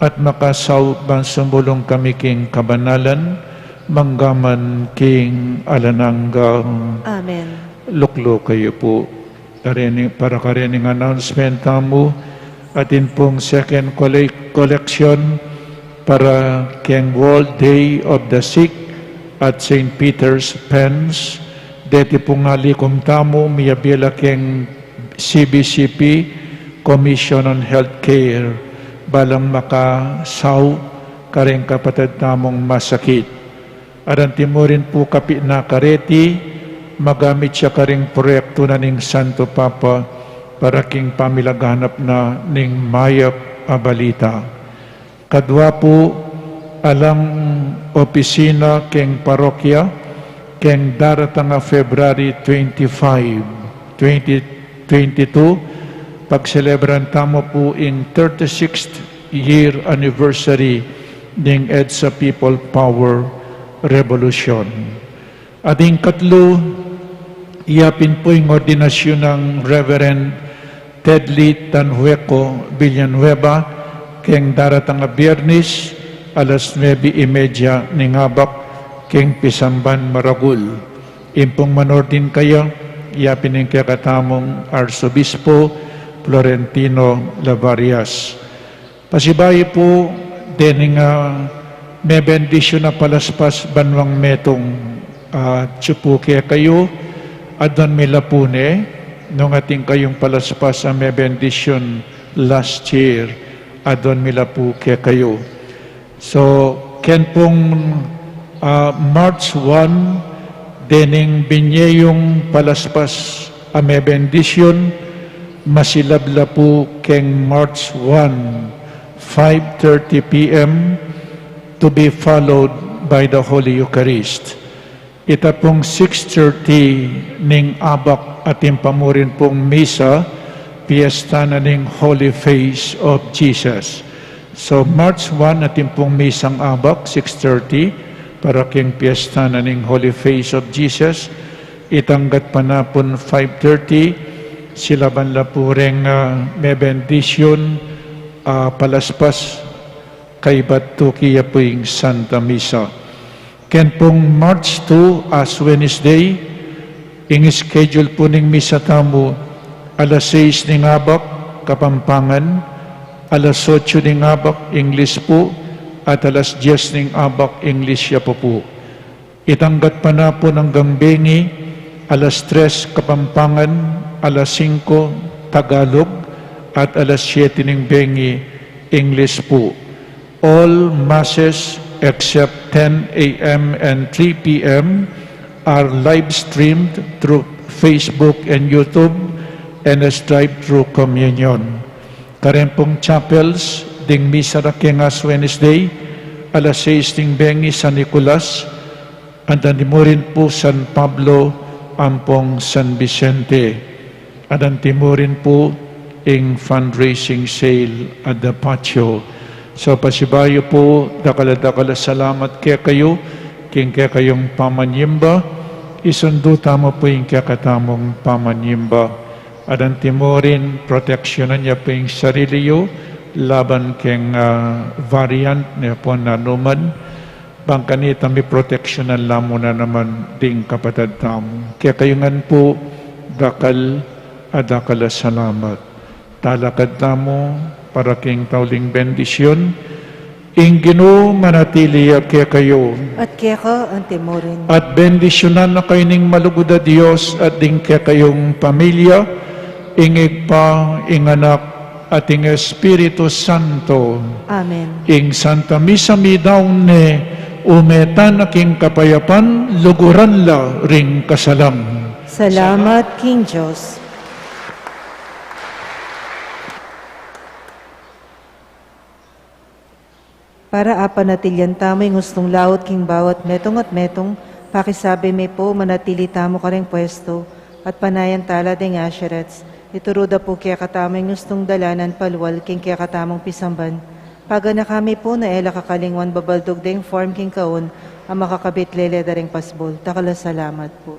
at makasaup ban sumulung kami king kabanalan, manggaman king alang angga. Amen. Lukluk kayu pu. Kareni, para karening announcement tamu, atin pung second collec-, collection para keng World Day of the Sick at Saint Peter's Pens. Deti pung alikum tamu, miyabie la keng C B C P, Commission on Healthcare, balang makasaup kareng kapatad tamung masakit. At antimurin pu kapi na kareti, magamit ya karing proyektu na ning Santo Papa para king pamilaganap na ning mayap a balita. Kadwa pu, alang opisina keng parokya, keng daratang a February twenty-five, twenty twenty-two, pagselebran tamu pu ing thirty-sixth year anniversary ning EDSA People Power Revolution. At ing katlu, yapin pu ing ordinasyun nang Reverend Tedly Tanhueco Villanueva, keng daratang a Biyernes, alas nuebe y media ning abak, keng pisamban maragul. Ing pung manordin kaya, yapin ing kekatamung Arsobispo Florentino Lavarias. Pasibayu pu, dening, ah, mebendisyun a palaspas banwang metung, ah, atyu pu kekayu, aduan mi la pu ne, nung atin kayung palaspas a mebendisyun last year, aduan mi la pu kekayu. So, ken pung, ah, March one, dening binye yung palaspas a mebendisyun, masilab la pu keng March one, five thirty p m, to be followed by the Holy Eucharist. Ita pung six thirty ning abak, atin pa mu rin pung misa, piyesta na ning Holy Face of Jesus. So, March one, atin pung misang abak, six thirty, para king piyesta na ning Holy Face of Jesus. Itang gatpanapun, five thirty, silaban la pu reng, ah, mebendisyun, ah, palaspas, kaybat tuki ya pu ing Santa Misa. Ken pung March two, Ash Wednesday, ing schedule pu ning misa tamu, alas sais ning abak, Kapampangan, alas otso ning abak, English pu, at alas dyes ning abak, English ya pu pu. Itang gatpanapun anggang bengi, alas tres Kapampangan, alas singko Tagalog, at alas siyete ning bengi, English pu. All masses except ten a m and three p m are live streamed through Facebook and YouTube and as drive-through communion. Kareng pung chapels, ding misa da keng Ash Wednesday, alas sais ding bengi San Nicolas, at antimurin pu San Pablo ampong San Vicente, at antimurin pu ing fundraising sale at the patio. So, pasibayu pu, dakal a dakal a salamat kekayu, king kekayung pamanyimba, isundu tamu pu ing kekatamung pamanyimba. At antimurin, proteksyonan ya pu ing sarili yu, laban keng, ah, variant, ne pu nanuman, bang kanita mi proteksyonan la mu na naman ding kapatad tamu. Kekayu ngan pu, dakal a dakal a salamat. Talakad tamu, para king tauling bendisyun. Ing Ginu manatili ya kekayu. At keka antimurin. At bendisyunan na kayu ning malugud a Dios at ding kekayung pamilya, ing Ibpa, ing Anak, at ing Espiritu Santo. Amen. Ing Santa Misa midaun ne, ume tana king kapayapan, luguran la ring kasalang. Salamat king Dios. Para apanatilian tamu ing ustung laut king bawat metung at metung, pakisabe mi pu, manatili tamu kareng pwestu, at panayan tala ding usherettes. Ituru da pu kekatamu ing ustung dalanan palual king kekatamung pisamban. Paganaka mi pu na e la kakalingwan babaldug deng form king kaun a makakabit lele da ring pasbul. Dakal a salamat pu.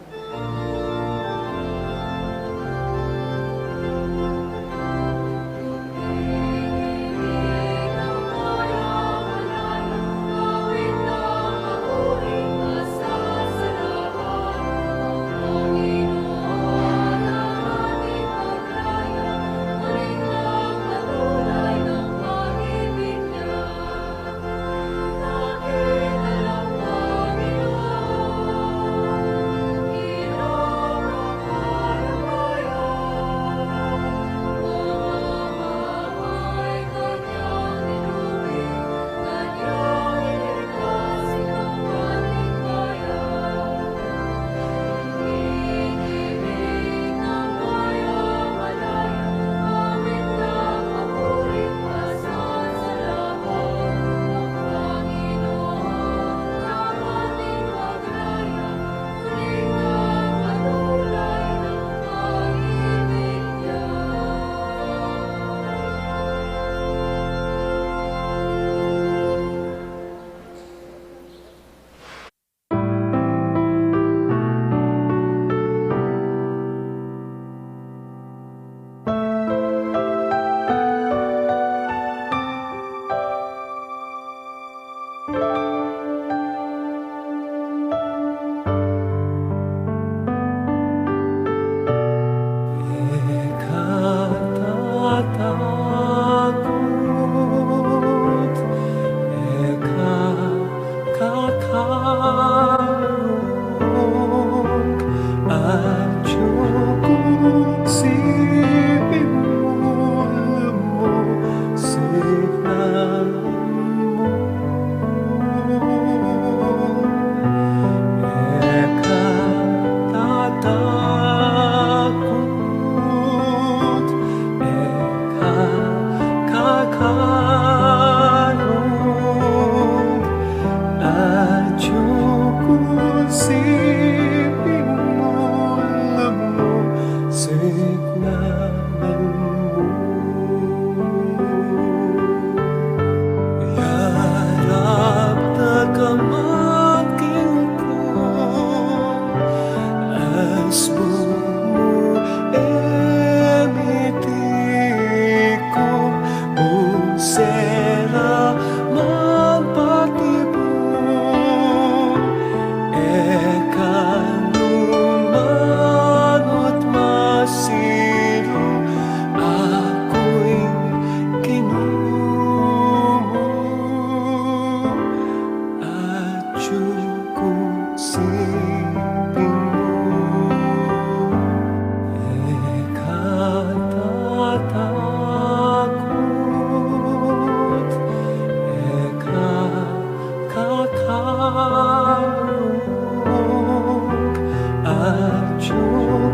Atiu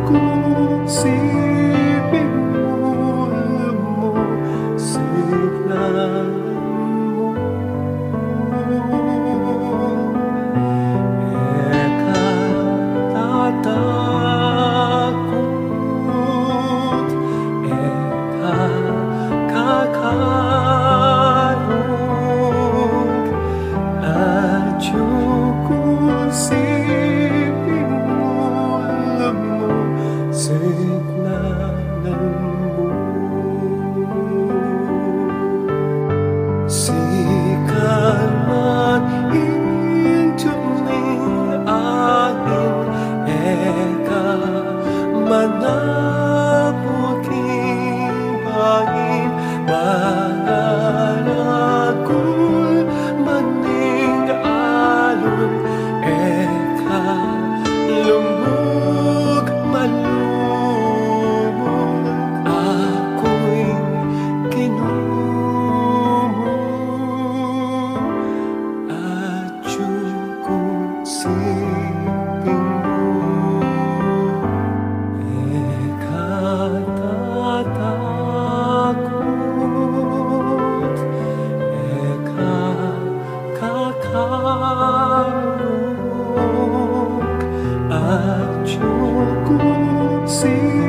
ku siping mu, lumusignan mu. E ka tatakut, e ka kakalung, atiu ku siping mu, lumusignan mu. Sika man ing tuming ain, e ka manapul king bain, mananagul man ing alun, e ka lungug man lumug, aku ing Ginu mu. Atiu ku siping mu, e ka tatakut, e ka kakalung, atiu ku siping